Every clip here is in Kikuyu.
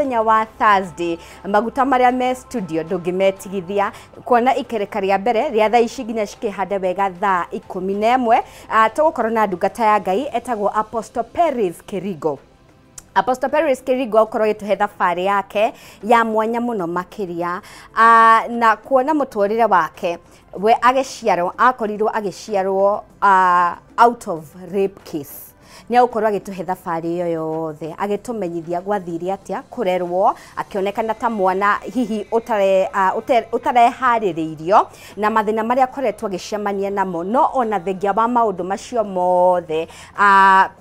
Mũthenya wa Thursday, maguta marĩa me studio ndũngĩmetigithia kuona ikereka rĩa mbere rĩa thaa ici nginya cikĩhande wega thaa 11. Tũgũkorwo na ndungata ya Ngai etagwo Apostle Peris Kirigo. Apostle Peris Kirigo akorwo agĩtũhe thabarĩ yake ya mwanya mũno makĩria, na kuona mũtũrĩre wake we agĩciarwo, akorirwo agĩciarwo out of rape case. Nĩ agũkorwo agĩtũhe thabarĩ ĩyo yothe, agĩtũmenyithia gwathire atĩa kũrerwo akĩonekana ta mwana hihi ũtareharĩrĩirio na mathĩna marĩa akoretwo agĩcemania namo. No ona thengia wa maũndũ macio mothe,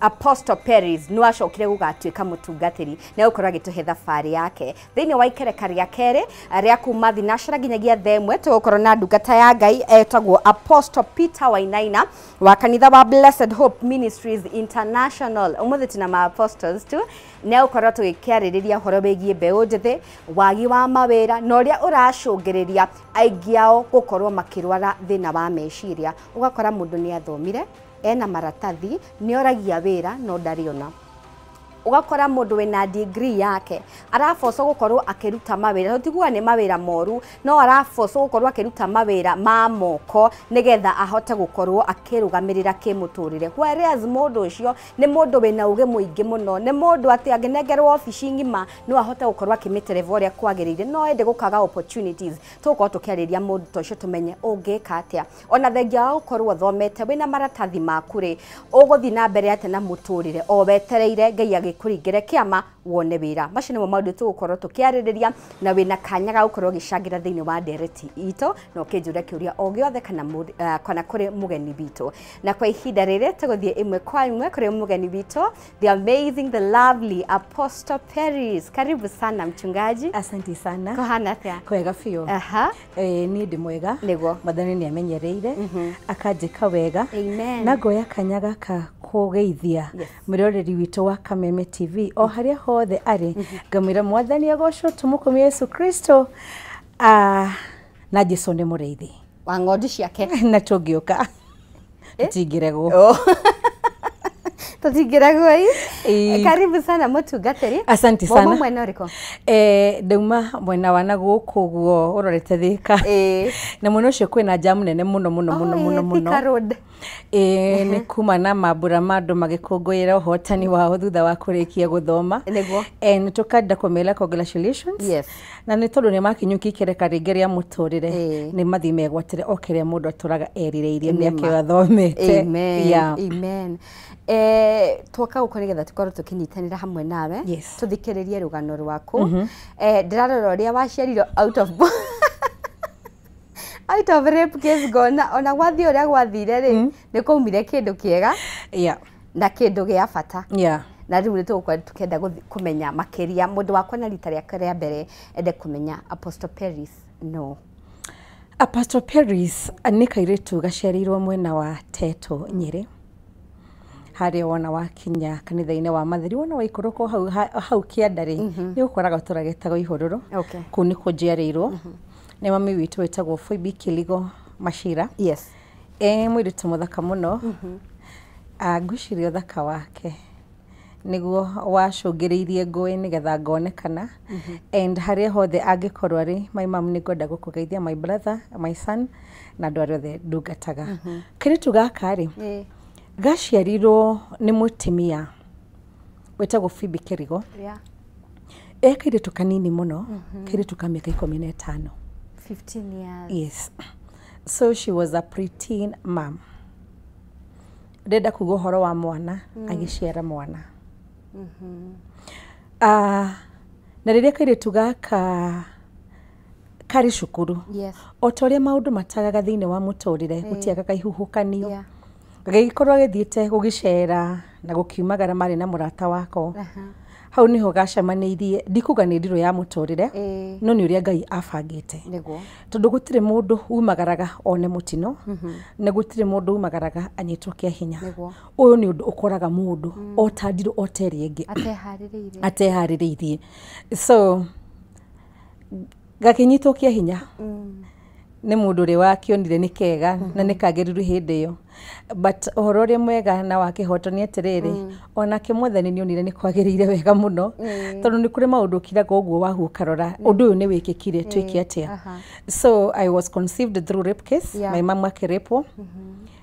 Apostle Peris no acokire gũgatuĩka mũtungatĩri. Nĩ agũkorwo agĩtũhe thabarĩ yake thĩinĩ wa ikereka rĩa kerĩ rĩa kuma thinacera nginyagia thaa 1. Tũgũkorwo na ndungata ya Ngai etagwo Apostle Peter Wainaina wa kanitha wa Blessed Hope Ministries International. Ũmũthĩ tuna ma apostles tu. Nĩ agũkorwo tũgĩkĩarĩrĩria ũhoro wĩgiĩ mbeũ njĩthĩ, wagi wa mawĩra na ũrĩa ũracũngĩrĩria aingĩ ao gũkorwo makĩrwara thĩna wa meciria. Ũgakora mũndũ nĩ athomire, ena maratathi, nĩ oragia wĩra no ndarĩ ona. Ũgakora mũndũ wĩna degree yake arabocwo gũkorwo akĩruta mawĩra, tũtiguaga nĩ mawĩra moru, no arabocwo gũkorwo akĩruta mawĩra ma moko nĩgetha ahote gũkorwo akĩrũgamĩrĩra kĩmũtũrĩre. Whereas mũndũ ũcio nĩ mũndũ wĩna ũgĩ mũingĩ mũno, nĩ mũndũ atĩ angĩnengerwo obici ng'ima no ahote gũkorwo akĩmĩtereva ũrĩa kwagĩrĩire, no ende gũkaga opportunities. Tũgũkorwo tũkĩarĩria mũndũ ta ũcio tũmenye ũngĩka atĩa. Ona thengia wa gũkorwo ũthomete wĩna maratathi maku rĩ, ũgũthiĩ na mbere atĩa na mũtũrĩre o wetereire Ngai agĩkũringĩre kĩama wone wĩra. Macio nĩmo maũndũ tũgũkorwo tũkĩarĩrĩria, na wĩna kanya ga gũkorwo ũgĩcangĩra thĩinĩ wa ndereti itũ na ũkĩnjũria kĩũria o gĩothe kana kũrĩ mũgeni witũ. Na kwa ihinda rĩrĩ tũgũthiĩ ĩmwe kwa ĩmwe kũrĩ mũgeni witũ, the amazing, the lovely Apostle Peris. Karibu sana mchungaji. Asante sana. Kũhana atĩa? Kwega biũ. Niĩ ndĩ mwega. Nĩguo. Mwathani nĩ amenyereire, akanjĩka wega. Amen. Na ngoya kanya gaka kũgeithia mwĩroreri witũ wa Kameme TV o harĩa hothe arĩ, ngamwĩra Mwathani agocwo, tũmũkumie Yesu Kristo, na Jesu nĩ mũrĩithi wa ng'ondu ciake. Na tũngĩũka tũtingĩregwo. Oh. Tũtingĩregwo ĩ. Ĩĩ. Karibu sana mũtungatĩri. Asante Wauma sana. mwena ũrĩkũ? Ndauma mwena wa na gũkũ ũguo ũrorete Thĩka. Na mwena ũcio kwĩna jamu nene mũno mũno mũno mũno mũno. Thika Road. Ĩĩ, nĩ kuma na mambura ma andũ magĩkũngũĩra ũhotani wao thutha wa kũrĩkia gũthoma. Nĩguo. Nĩ tũkenda kũmera congratulations. Na nĩ tondũ nĩ makinyũkia ikereka rĩngĩ rĩa mũtũrĩre, nĩ mathiĩ megwatĩre o kĩrĩa mũndũ atũraga erirĩirie mĩaka ĩyo athomete. Amen. Yeah. Amen. Twoka gũkũ nĩgetha tũkorwo tũkĩnyitanĩra hamwe nawe, tũthikĩrĩrie rũgano rwaku. Ndĩrarora ũrĩa waciarirwo out of rape case, ngona ona gwathiĩ ũrĩa gwathire rĩ, nĩ kwaumire kĩndũ kĩega na kĩndũ gĩa bata. Na rĩu nĩ tũgũkorwo tukĩenda kũmenya makĩria. Mũndũ wakwa na rita rĩake rĩa mbere ende kũmenya Apostle Peris no. Apostle Peris nĩ kairĩtu gaciarĩirwo mwena wa Teto Nyĩrĩ, harĩa wona wakinya kanitha-inĩ wa Matheri, wona waikũrũka hau hau kĩanda rĩ, nĩ ũkoraga gatũra getagwo Ihũrũrũ. Kũu nĩkuo njiarĩirwo nĩ mami witũ wĩtagwo Phoebe Kiligo Machira. Mũirĩtu mũthaka mũno. Ngwĩciria ũthaka wake nĩguo wacũngĩrĩirie ngũĩ nĩgetha ngonekana, and harĩa hothe angĩkorwo arĩ, my mom, nĩ ngwenda gũkũgeithia, my brother, my son, na andũ arĩa othe ndungataga. Kairĩtu gaka rĩ, gaciarirwo nĩ mũtumia wĩtagwo Phoebe Kĩrigo. E kairĩtu kanini mũno, kairĩtu ka mĩaka 15. 15 years. Yes, so she was a preteen mom. Ndĩrenda kuga ũhoro wa mwana agĩciara mwana. Na rĩrĩa kairĩtu gaka karĩ cukuru, o ta ũrĩa maũndũ matagaga thĩinĩ wa mũtũrĩre, gũtiagaga ihuhũkanio, gagĩkorwo gĩthiĩte gũgĩcera na gũkiumagara marĩ na mũrata wako. Hau niho gacemanĩirie, ndikuga nĩ ndirũ ya mũtũrĩre, no nĩ ũrĩa Ngai abangĩte, tondũ gũtirĩ mũndũ umagaraga one mũtino, na gũtirĩ mũndũ umagaraga anyitwo kĩa hinya. Ũyũ nĩ ũndũ ũkoraga mũndũ o ta ndirũ o ta ĩrĩa ĩngĩ ateharĩrĩirie. Ateharĩrĩirie. So gakĩnyitwo kĩa hinya. Nĩ mũndũ ũrĩa wakĩonire nĩ kega na nĩ kagĩrĩru hĩndĩ ĩyo, but ũhoro ũrĩa mwega na wa kĩhoto nĩ atĩrĩrĩ, onake Mwathani nĩ onire nĩ kwagĩrĩire wega mũno, tondũ nĩ kũrĩ maũndũ ũkiraga ũguo wahu ũkarora ũndũ ũyũ nĩ wĩkĩkire, twĩke atĩa? So I was conceived through rape case. My mom akĩrĩpwo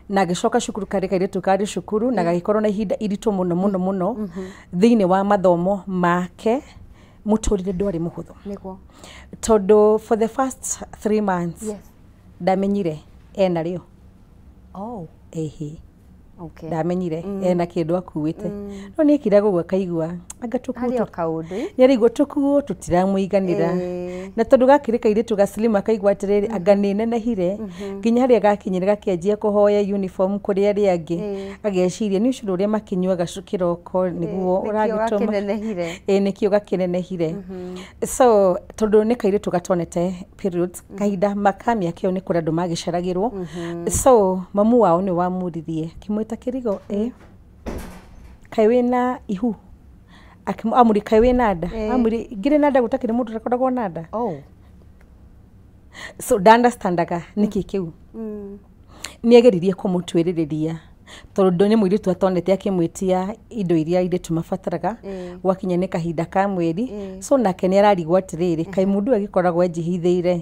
na agĩcoka cukuru, karĩ kairĩtu karĩ cukuru, na gagĩkorwo na ihinda iritũ mũno mũno mũno thĩinĩ wa mathomo make. Mũtũrĩre ndwarĩ mũhũthũ, tondũ for the first 3 months ndamenyire ena rĩo. Ĩhĩ. Ndamenyire ena kĩndũ akuĩte, no nĩ ekiraga ũguo akaigua anga tũkuo Harĩ o kaũndũ. Nĩ araigua tũkuo tũtiramũiganĩra, na tondũ gakĩrĩ kairĩtu gacilimu akaigua atĩrĩrĩ, anga nĩ nenehire, nginya harĩa gakinyire gakĩanjia kũhoya uniform kũrĩ arĩa angĩ. Ageciria nĩ ũcũrũ ũrĩa makĩnyuaga kĩroko nĩguo Nĩkĩo ũragĩtũma gakĩnenehire. Ĩĩ, nĩkĩo gakĩnenehire. So tondũ nĩ kairĩtu gatonete periods kahinda ka mĩaka ĩyo, nĩ kũrĩ andũ magĩceragĩrwo, so mamu wao nĩ wamũririe, akĩmwĩta kĩrigo, ĩ kaĩ wĩna ihu? Amũri kaĩ wĩna nda? Amũri ngĩrĩ na nda, gũtakĩrĩ mũndũ ũtakoragwo na nda. So ndaunderstandaga nĩkĩ kĩu. Nĩ ageririe kũmũtuĩrĩrĩria, tondũ nĩ mũirĩtu atonete akĩmwĩtia indo iria airĩtu mabataraga gwakinya nĩ kahinda ka mweri. So nake nĩ ararigwo atĩrĩrĩ, kaĩ mũndũ ũyũ agĩkoragwo anjĩhithĩire?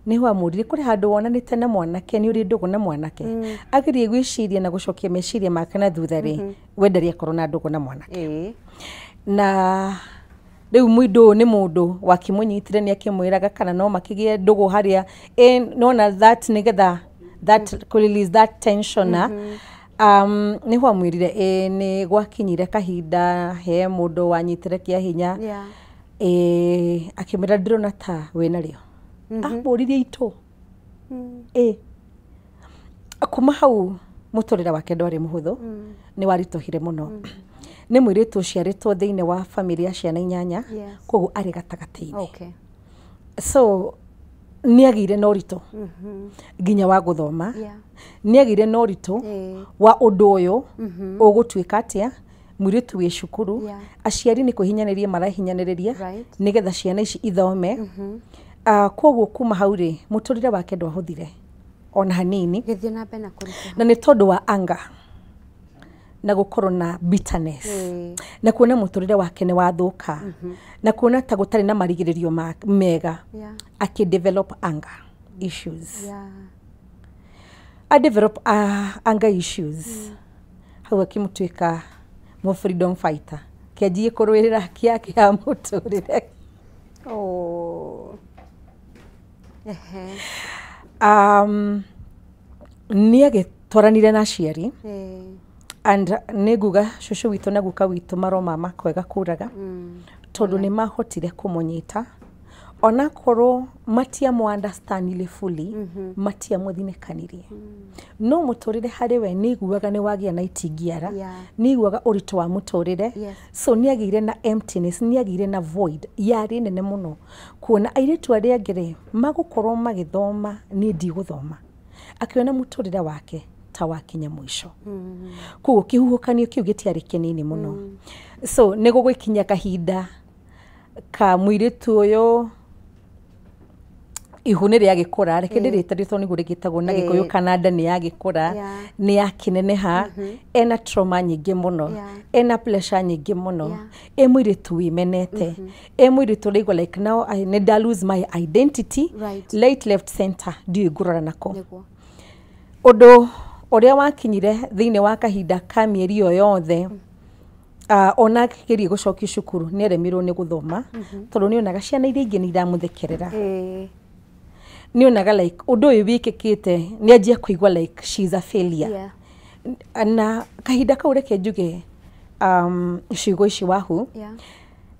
Nĩho amũririe, kũrĩ handũ wonanĩte na mwanake? Nĩ ũrĩ ndũgũ na mwanake? Agerie gwĩciria na gũcokia meciria make na thutha rĩ, we ndarĩ akorwo na ndũgũ na mwanake. Na rĩu mũndũ ũyũ nĩ mũndũ wakĩmũnyitire, nĩ akĩmwĩraga kana no makĩgĩe ndũgũ harĩa nona that nĩgetha that kũ release that tension, na nĩho amwĩrire ĩ nĩ gwakinyire kahinda he mũndũ wanyitire kĩa hinya. Akĩmwĩra ndĩrona ta wĩna rĩo, amũririe itũ ĩ kuma hau mũtũrĩre wake ndwarĩ mũhũthũ, nĩ waritũhire mũno. Nĩ mũirĩtu ũciarĩtwo thĩinĩ wa bamĩrĩ ya ciana inyanya, koguo arĩ gatagatĩ-inĩ. So nĩ agĩire na ũritũ nginya wa gũthoma. Nĩ agĩire na ũritũ wa ũndũ ũyũ ũgũtuĩka atĩa, mũirĩtu wĩ cukuru, aciari nĩ kwĩhinyanĩrĩria marahinyanĩrĩria nĩgetha ciana ici ithome. Koguo kuma hau rĩ, mũtũrĩre wake ndwahũthire ona hanini. Gĩthiĩ na mbere na kũritũha. Na nĩ tondũ wa anger na gũkorwo na bitterness na kuona mũtũrĩre wake nĩ wathũka na kuona ta gũtarĩ na marigĩrĩrio mega, akĩ develop anger issues. A develop anger issues hau akĩmũtuĩka mũ freedom fighter, kĩanjie kũrũĩrĩra haki yake ya mũtũrĩre. Oh. Ehe. Nĩ agĩtwaranire na aciari and nĩ nguga cũcũ witũ na guka witũ maroma kwega kuraga, tondũ nĩ mahotire kũmũnyita onakorwo matiamũ understandire fully, matiamũthinĩkanirie, no mũtũrĩre harĩ we nĩ iguaga nĩ wagĩa na itingiara, nĩ iguaga ũritũ wa mũtũrĩre. So nĩ agĩire na emptiness, nĩ agĩire na void yarĩ nene mũno, kuona airĩtu arĩa angĩ rĩ magũkorwo magĩthoma, niĩ ndigũthoma. Akĩona mũtũrĩre wake ta wakinya mũico. Koguo kĩhuhũkanio kĩu gĩtiarĩ kĩnini mũno. So nĩ gũgĩkinya kahinda ka mũirĩtu ũyũ ihu nĩ rĩagĩkũra, reke ndĩrĩte rĩtwa nĩguo rĩgĩtagwo na Gĩkũyũ, kana nda nĩ yagĩkũra, nĩ yakĩneneha, ena trauma nyingĩ mũno, ena pressure nyingĩ mũno, ĩ mũirĩtu wĩmenete, ĩ mũirĩtu ũraigua like now I nĩ nda lose my identity, right, left, center, ndiũĩ ngũrora nako. Ũndũ ũrĩa wakinyire thĩinĩ wa kahinda ka mĩeri ĩyo yothe, ona akĩgeria gũcokio cukuru nĩ aremirwo nĩ gũthoma, tondũ nĩ onaga ciana iria ingĩ nĩ iramũthekerera. Nĩ onaga like ũndũ ũyũ wĩkĩkĩte, nĩ anjia kũigua like she's a failure. Na kahinda kau, reke njuge ciugo ici wahu,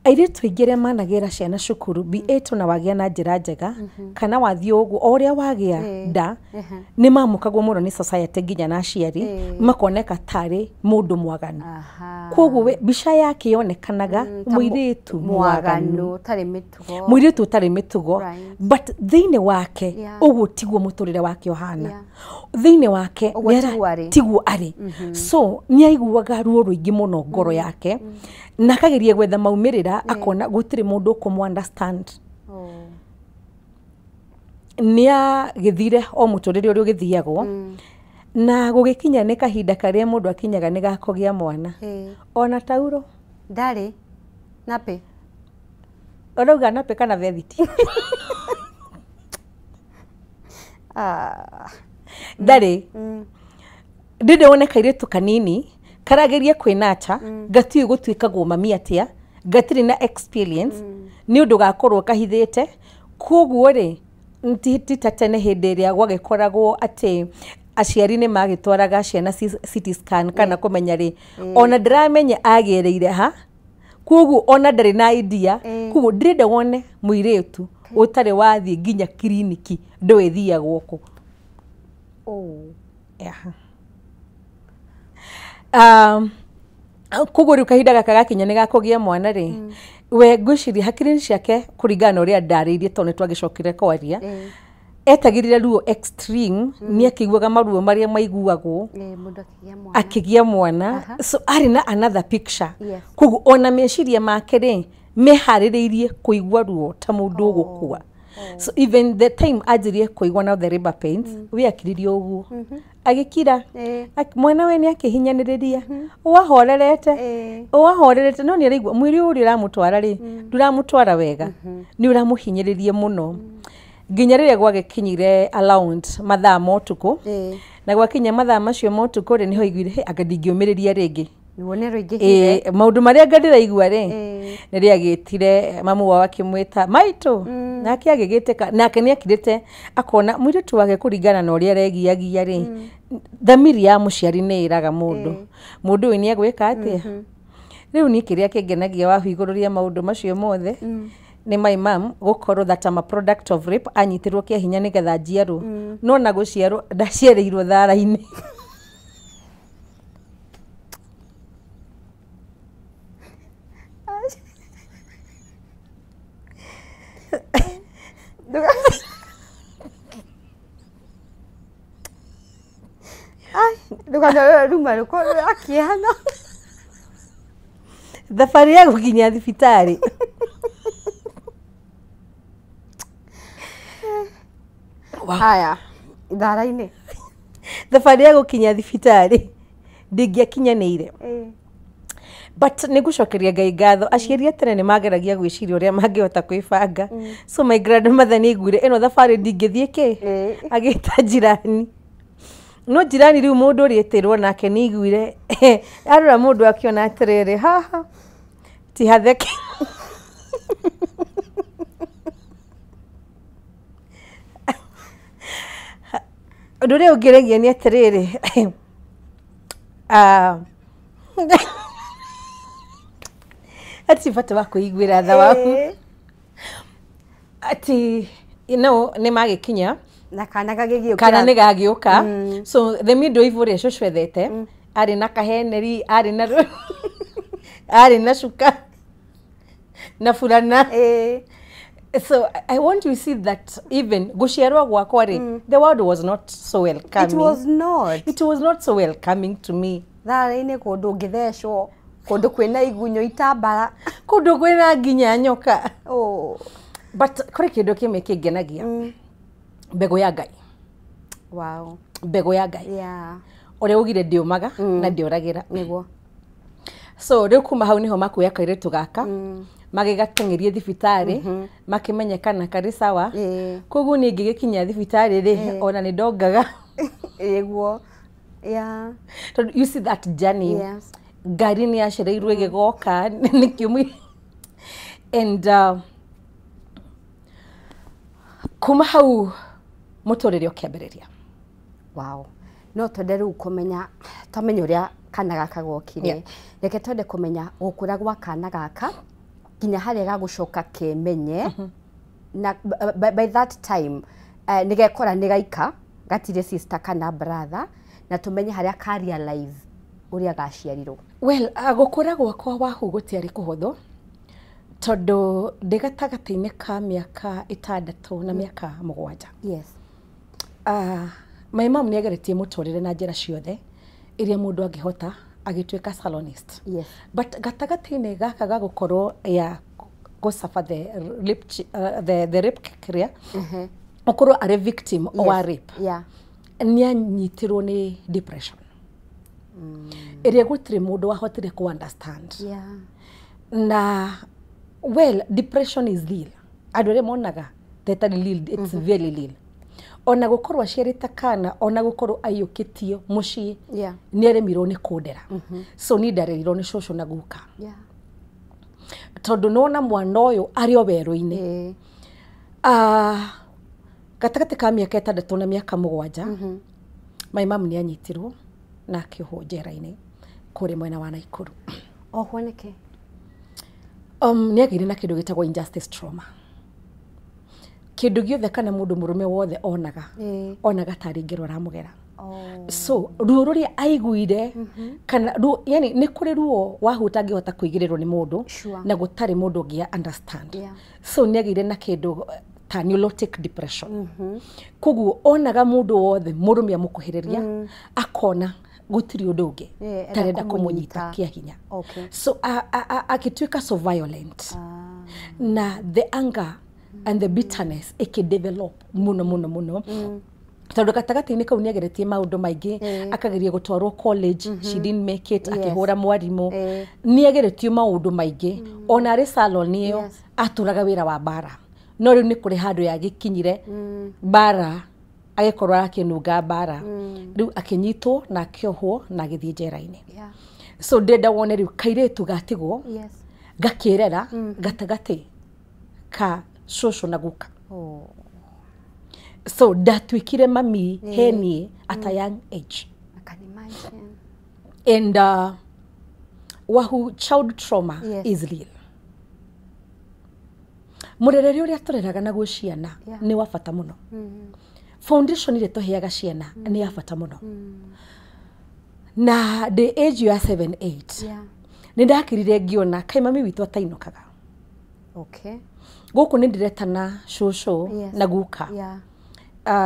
airĩtu aingĩ arĩa managĩra ciana cukuru be it ona wagĩa na njĩra njega kana wathiĩ ũguo o ũrĩa wagĩa nda, nĩ mamũkagwo mũno nĩ society nginya na aciari, makoneka tarĩ mũndũ mwaganu. Koguo we mbica yake yonekanaga Ta mũirĩtu mwaganu, mwaganu ũtarĩ mĩtugo. Mũirĩtu ũtarĩ mĩtugo. But thĩinĩ wake ũguo tiguo mũtũrĩre wake ũhana. Thĩinĩ wake Ũguo tiguo arĩ. Tiguo arĩ. So nĩ aiguaga ruo rũingĩ mũno ngoro yake na akageria gwetha maumĩrĩra, akona gũtirĩ mũndũ ũkũmũ understand. Oh. Nĩ agĩthire o mũtũrĩre ũrĩa ũgĩthiagwo na gũgĩkinya nĩ kahinda karĩa mũndũ akinyaga nĩ gakũgĩa mwana. Ona tauro ndarĩ nappy. Ũrauga nappy kana vethiti? Ndarĩ. Ndĩndĩ wone kairĩtu kanini karageria kwĩnata, gatiũĩ gũtuĩkagwo mami atĩa, gatirĩ na experience nĩ ũndũ gakorwo kahithĩte. Koguo rĩ, ti ta tene hĩndĩ ĩrĩa gwagĩkoragwo atĩ aciari nĩ magĩtwaraga ciana CT scan kana kũmenya rĩ, ona ndĩramenya agĩrĩire ha, koguo ona ndarĩ na idea. Koguo ndĩrenda wone mũirĩtu ũtarĩ wathiĩ nginya kiriniki ndũĩ thiagwo kũ. Yeah. Koguo rĩu kahinda gaka gakinya nĩ gakũgĩa mwana rĩ, we ngwĩciria hakiri-inĩ ciake kũringana na ũrĩa ndarĩirie, tondũ nĩ twagĩcokire kwaria, etagĩrĩra ruo extreme, nĩ akĩiguaga maruo marĩa maiguagwo Mũndũ akĩgĩa mwana. Akĩgĩa mwana. So arĩ na another picture. Koguo ona meciria make rĩ, meharĩrĩirie kũigua ruo ta mũndũ ũgũkua. So even the time anjirie kũigua now the labor pains, we akiririe ũguo agĩkira. Mwana we nĩ akĩhinyanĩrĩria wahorerete, wahorerete, no nĩ araigua mwĩrĩ ũrĩa ũramũtwara rĩ, ndũramũtwara wega, nĩ ũramũhinyĩrĩria mũno, nginya rĩrĩa gwagĩkinyire around mathaa ma ũtukũ. Na gwakinya mathaa macio ma ũtukũ rĩ, nĩho aiguire, "Hey, anga ndingĩũmĩrĩria rĩngĩ." Ruo nĩ rũingĩhire. Maũndũ marĩa anga ndĩraigua rĩ, nĩ agĩtire mamu wao akĩmwĩta maitũ, nake agĩgĩtĩka, nake nĩ akirĩte akona mũirĩtu wake kũringana na ũrĩa aregiagia rĩ, thamiri ya mũciari nĩ ĩraga mũndũ, mũndũ ũyũ nĩ egwĩka atĩa. Rĩu niĩ kĩrĩa kĩngenagia wahu igũrũ rĩa maũndũ macio mothe nĩ my mom gũkorwo that I'm a product of rape, anyitirwo kĩa hinya nĩgetha njiarwo, no na gũciarwo ndaciarĩirwo thara-inĩ. Ai, ndũkana ruma rũkorwo akĩhana. Thabarĩ ya gũkinya thibitarĩ. Wow. Haya, thara-inĩ. Thabarĩ ya gũkinya thibitarĩ ndingĩakinyanĩire, but nĩ ngũcokeria Ngai ngatho, aciari a tene nĩ mageragia gwĩciria ũrĩa mangĩhota kwĩbanga. So my grandmother nĩ aiguire ĩno thabarĩ ndingĩthiĩ kĩ, agĩta jirani, no jirani rĩu mũndũ ũrĩa etĩrwo nake nĩ aiguire arora mũndũ akĩona atĩrĩrĩ, haha ti hatheke. Ũndũ ũrĩa ũngĩregia nĩ atĩrĩrĩ, hatirĩ bata wa kwĩiguĩra tha waku, atĩ no nĩ magĩkinya. Na kana gagĩgĩũkĩra. Kana nĩ gagĩũka. So the midwife ũrĩa cũcũ ethete arĩ na kaheneri, arĩ na cuka na burana. So I want to see that even gũciarwo gwakwa rĩ, the world was not so welcoming. It was not. It was not so welcoming to me. Thara-inĩ, kũndũ ũngĩthecwo, kũndũ kwĩna igunyũ, itambara. Kũndũ kwĩna nginya nyoka. Oh. But kũrĩ kĩndũ kĩmwe kĩngenagia, mbegũ ya Ngai. Mbegũ ya Ngai, ũrĩa ugire ndĩũmaga na ndĩũragĩra. Nĩguo. So rĩu kuma hau nĩho makuoya kairĩtu gaka magĩgateng'erie thibitarĩ, makĩmenye kana karĩ sawa. Koguo niĩ ngĩgĩkinya thibitarĩ rĩ, ona nĩ ndongaga. Nĩguo, yeah. Tondũ you see that journey, ngari nĩ yacereirwo ĩgĩgoka nĩkĩo and kuma hau mũtũrĩre ũkĩambĩrĩria. Wow. No twende rĩu kũmenya, twamenya ũrĩa kana gaka gokire, reke twende kũmenya gũkũra gwa kana gaka nginya harĩa gagũcoka kemenye, na by that time nĩ gekora nĩ gaika gatirĩ sister kana brother, na tũmenye harĩa ka realize ũrĩa gaciarirwo. Well, gũkũra gwakwa wahu gũtiarĩ kũhũthũ, tondũ ndĩ gatagatĩ-inĩ ka mĩaka 6 na mĩaka 7. My mom nĩ ageretie mũtũrĩre na njĩra ciothe iria mũndũ angĩhota, agĩtuĩka salonist. But gatagatĩ-inĩ gaka ga gũkorwo ya gũcaba the rape, the rape kĩrĩa Ũkorwo arĩ victim wa rape, nĩ anyitirwo nĩ depression ĩrĩa gũtirĩ mũndũ wahotire kũ understand. Na well, depression is real. Andũ arĩa monaga ta ĩtarĩ real, it's very real. Ona gũkorwo aciarĩte kana ona gũkorwo aiyũkĩtio mũciĩ, nĩ aremirwo nĩ kũndera. So niĩ ndarerirwo nĩ cũcũ na guka, tondũ nĩwona mwana ũyũ arĩ o werũ-inĩ. Ah, gatagatĩ ka mĩaka 6 na mĩaka 7, my mom nĩ anyitirwo na akĩohwo njera-inĩ kũrĩa mwena wa Naikuru. Ohwo nĩkĩ? Nĩ agĩire na kĩndũ gĩtagwo injustice trauma. Kĩndũ gĩothe kana mũndũ mũrũme wothe onaga, onaga tarĩ ngero aramũgera. So ruo rũrĩa aiguire, kana ruo, yani nĩ kũrĩ ruo wahu ũtangĩhota kũigĩrĩrwo nĩ mũndũ, na gũtarĩ mũndũ ũngĩ understand. So nĩ agĩire na kĩndũ ta neurotic depression. Koguo onaga mũndũ wothe mũrũme amũkuhĩrĩria, akona gũtirĩ ũndũ ũngĩ enda tarenda kũmũnyita. Kũmũnyita kĩa hinya. So agĩtuĩka so violent, na the anger and the bitterness ĩkĩdevelop mũno mũno mũno, tondũ gatagatĩ-inĩ kau nĩ ageretie maũndũ maingĩ. Akageria gũtwarwo college, she didn't make it. Akĩhũra mwarimũ. Nĩ ageretio maũndũ maingĩ. Ona arĩ salon ĩyo, atũraga wĩra wa mbara, no rĩu nĩ kũrĩ handũ yagĩkinyire mbara, agĩkorwo arakĩnunga mbara. Rĩu akĩnyitwo na akĩohwo na agĩthiĩ njera-inĩ. So ndĩrenda wone rĩu kairĩtu gatigwo gakĩrera gatagatĩ ka cũcũ na guka. So ndatuĩkire mami heniĩ at a young age. I can imagine. And wahu, child trauma is real. Mũrerere ũrĩa tũreraga naguo ciana nĩ wa bata mũno. Foundation ĩrĩa tũheaga ciana nĩ ya bata mũno. Na ndĩ age ya 7 8, nĩ ndakirire ngĩona kaĩ mami witũ atainũkaga. Gũkũ nĩ ndĩretana cũcũ na guka.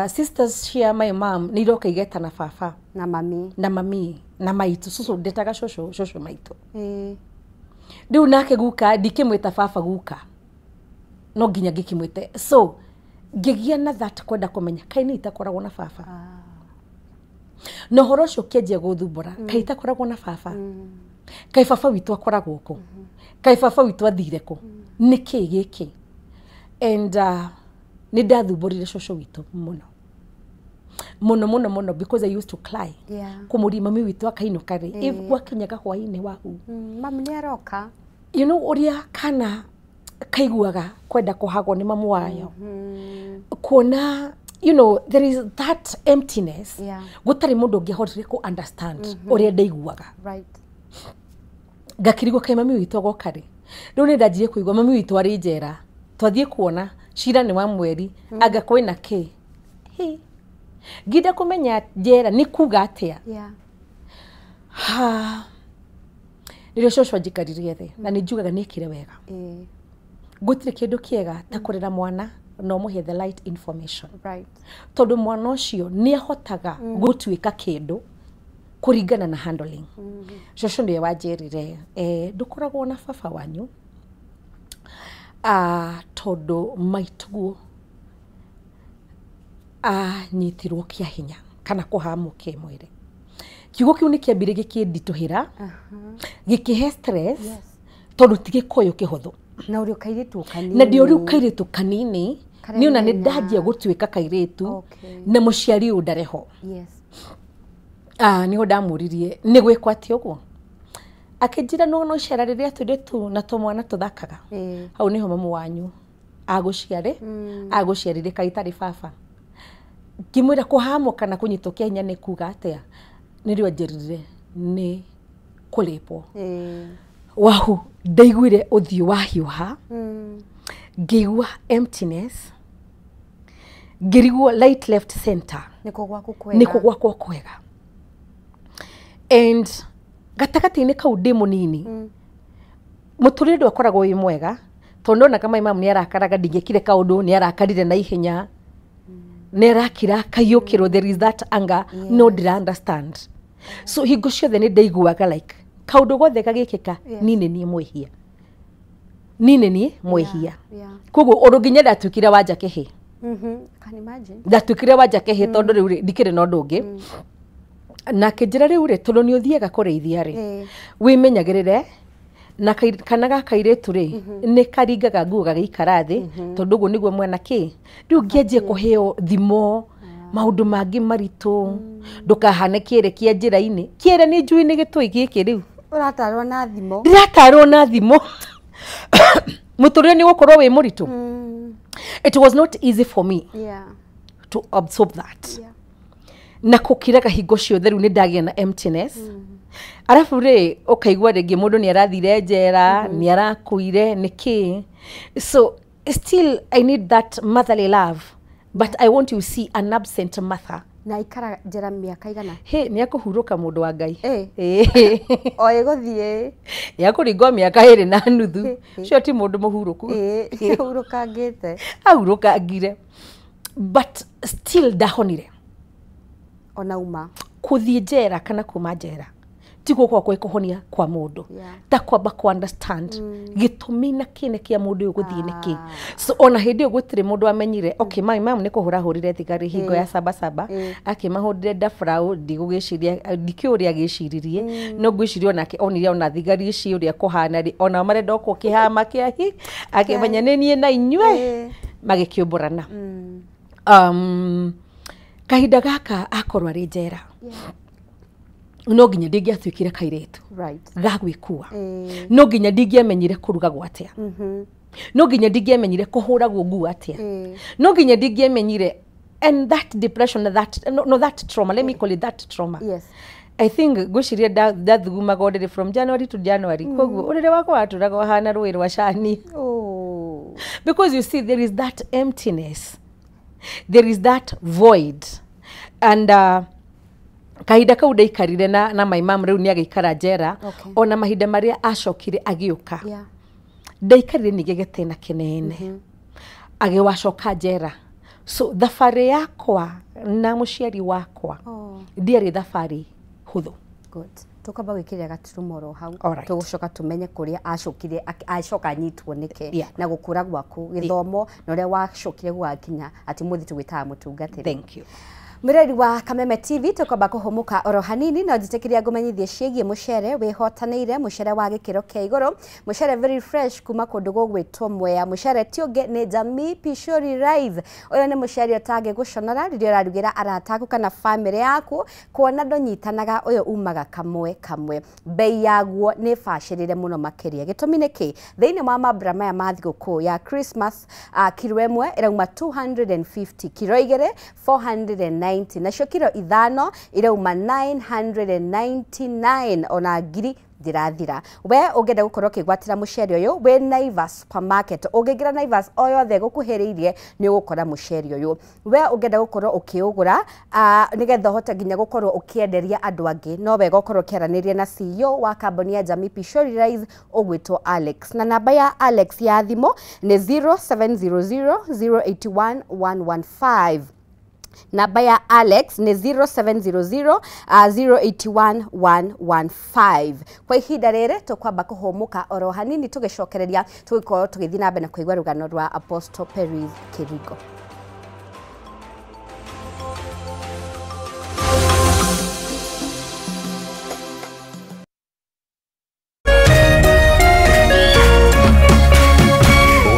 Sisters cia my mom nĩ iroka igetana baba Na mami. Na mami na maitũ. Cũcũ ndetaga cũcũ, cũcũ maitũ. Rĩu nake guka ndikĩmwĩta baba, guka no nginya ngĩkĩmwĩte. So ngĩgĩa na that kwenda kũmenya kaĩ nĩ itakoragwo na baba. Na ũhoro ũcio ũkĩanjia gũthumbũra, kaĩ itakoragwo na baba, kaĩ baba witũ akoragwo kũ, kaĩ baba witũ athire kũ, nĩ kĩ gĩkĩ? And nĩ ndathumbũrire cũcũ witũ mũno mũno mũno mũno, because I used to cry kũmũria mami witũ akainũka rĩ. If gwakinyaga hwainĩ wahu, Mami nĩ aroka. You know ũrĩa kana kaiguaga kwenda kũhagwo nĩ mamu wayo, kuona there is that emptiness, gũtarĩ mũndũ ũngĩahotire kũ understand ũrĩa ndaiguaga. Ngakĩrigwo kaĩ mami witũ agoka rĩ. Rĩu nĩ ndanjirie kũigua mami witũ arĩ njera, twathiĩ kuona cira nĩ wa mweri anga kwĩna kĩ. Hi. Nginda kũmenya njera nĩ kuga atĩa. Ha, nĩrĩo cũcũ anjikaririe thĩ, na nĩ njugaga nĩ ekire wega. Gũtirĩ kĩndũ kĩega ta kũrera mwana na ũmũhe the right information, tondũ mwana ũcio nĩ ahotaga gũtuĩka kĩndũ kũringana na handling. Cũcũ nĩwe wanjĩrire, ndũkoragwo na baba wanyu, tondũ maituguo anyitirwo kĩa hinya kana kũhamwo kĩmwĩrĩ. Kiugo kĩu nĩ kĩambire gĩkĩnditũhĩra, gĩkĩhe stress, tondũ ti gĩkũyũ kĩhũthũ. Na ũrĩ o kairĩtu o kanini. Na ndĩ o rĩu kairĩtu kanini, nĩ ona nĩ Karemenya. ndanjia gũtuĩka kairĩtu, na mũciari ũyũ ndarĩ ho. Ah, nĩho ndamũririe nĩ gwĩkwo atĩa ũguo. Akĩnjĩra no icera rĩrĩa tũirĩtu na tũmwana tũthakaga, hau nĩho mamu wanyu agũciarĩ, agũciarire kaĩ itarĩ baba. Ngĩmwĩra kũhamwo kana kũnyitwo kĩa hinya nĩ kuga atĩa? Nĩrĩo anjĩrire nĩ kũrĩpwo. Wahu, ndaiguire ũthiũ wahiũha, ngĩigua emptiness, ngĩrigwo right, left, center. Nĩkuo gwaku kwega. Nĩkuo gwakwa kwega. And gatagatĩ-inĩ kau ndĩ mũnini, mũtũrĩre ndwakoragwo wĩ mwega, tondũ ndonaga my mom nĩ arakaraga, ndingĩkire kaũndũ nĩ arakarire na ihenya, nĩ arakira akaiyũkĩrwo, there is that anger, no ndĩra understand. So hingo ciothe nĩ ndaiguaga like kaũndũ gothe gagĩkĩka, niĩ nĩ niĩ mwĩhia, niĩ nĩ niĩ mwĩhia. Koguo ũndũ nginya ndatuĩkire wanja kĩhĩ. Can imagine. Ndatuĩkire wa njakehie tondũ rĩu rĩ ndikĩrĩ na ũndũ ũngĩ. Na akĩnjĩra rĩu rĩ tondũ nĩ ũthiaga kũrĩithia rĩ wĩmenyagĩrĩre na kana ga kairĩtu rĩ nĩ karingaga nguo gagĩikara thĩ tondũ ũguo nĩguo mwana kĩ rĩu ngĩanjia kũheo thimo maũndũ mangĩ maritũ ndũkahane kĩere kĩa njĩra-inĩ kĩere nĩ njui nĩ gĩtũi gĩkĩ rĩu ũratarwo na thimo ndĩratarwo na thimo mũtũrĩre nĩ gũkorwo wĩ mũritũ. It was not easy for me to absorb that. Na kũkiraga hingo ciothe rĩu nĩ ndagĩa na emptiness. Arabu rĩ ũkaigua rĩngĩ mũndũ nĩ arathire njera nĩ arakuire nĩ kĩ. So still I need that motherly love, but I want to see an absent mother. Na ikara njera mĩaka igana? He nĩ akũhurũka mũndũ wa Ngai. O ĩgũthiĩ nĩ akũringwo mĩaka 2.5. Ũcio ti mũndũ mũhurũku. Ahurũkangĩte. Ahurũkangire. But still ndahonire. Ona uma kũthiĩ njera kana kuma njera ti gũkorwo kwĩ kũhonia kwa mũndũ ta kwamba ku understand gĩtũmi na kĩne kĩa mũndũ ũyũ gũthiĩ nĩkĩ. So ona hĩndĩ ĩyo gũtirĩ mũndũ amenyire okay my mom nĩ kũhũra hũrire thigari hingo ya saba saba akĩmahũrire ndaburaũ ndigũgĩciria ndikĩũĩ ũrĩa agĩciririe no ngwĩciria onake onire ona thigari ici ũrĩa kũhana rĩ ona marenda okwo kĩhama kĩa hi akĩmenya nĩ niĩ na inyuĩ magĩkĩũmbũrana. Kahinda gaka akorwo arĩ njera no nginya ndingĩatuĩkire kairĩtu ga gwĩkua no nginya ndingĩamenyire kũrugagwo atĩa no nginya ndingĩamenyire kũhũragwo nguo atĩa no nginya ndingĩamenyire. And that depression, that no that trauma, let me call it that trauma. Yes. I think ngwĩciria ndathugumaga ũrĩrĩ from January to January koguo ũrĩrĩ wakwa watũraga ũhana rũĩ rwa cani. Because you see there is that emptiness, there is that void. And kahinda kau ndaikarire na my mom rĩu nĩ agĩikara njera ona mahinda marĩa acokire agĩũka ndaikarire ningĩ gĩtĩna kĩnene agĩwacoka njera. So thabarĩ yakwa na mũciari wakwa ndiarĩ thabarĩ hũthũ. Good. Tũkwamba gwĩkĩrĩra gaturumo oro hau tũgũcoka tũmenye kũrĩa acokire acoka anyitwo nĩkĩ na gũkũra gwaku gĩthomo na ũrĩa wacokire gũgakinya atĩ mũthĩ tũgwĩtaga mũtungatĩri. Thank you. Mũreri wa Kameme TV tũkwamba kũhũmũka oro hanini no njĩtĩkĩria ngũmenyithie ciĩgiĩ mũcere wĩhotanĩire mũcere wa gĩkĩro kĩa igũrũ mũcere very fresh kuma kũndũ gũgwĩtwo Mwea. Mũcere ti ũngĩ nĩ Jamii Pishori Rice. Ũyũ nĩ mũcere ũtangĩgũconora rĩrĩa ũrarugĩra arata aku kana bamĩrĩ yaku kuona ndũnyitanaga ũyũ umaga kamwe kamwe. Bei yaguo nĩ bacĩrĩre mũno makĩria. Gĩtũmi nĩ kĩ? Thĩinĩ wa mambura maya ma thigũkũ ya Christmas kiro ĩmwe ĩrauma 250, kiro 2 490, nacio kiro 5 irauma 999 ona ngiri ndirathira. We ũngĩenda gũkorwo ũkĩgwatĩra mũcere ũyũ wĩ Naivas supermarket, ũngĩingĩra Naivas o yothe gũkuhĩrĩirie nĩ ũgũkora mũcere ũyũ. We ũngĩenda gũkorwo ũkĩũgũra nĩgetha ũhote nginya gũkorwo ũkĩenderia andũ angĩ no wega ũkorwo ũkĩaranĩria na CEO wa kambuni ya Jamii Pishori Rice ũgwĩtwo Alex, na namba ya Alex ya thimũ nĩ 0700 081 115. Namba ya Alex nĩ 0700 081 115. Kwa ihinda rĩrĩ tũkwamba kũhũmũka oro hanini tũgĩcokereria tũgĩkorwo tũgĩthiĩ na mbere na kũigua rũgano rwa Apostle Peris Kĩringo.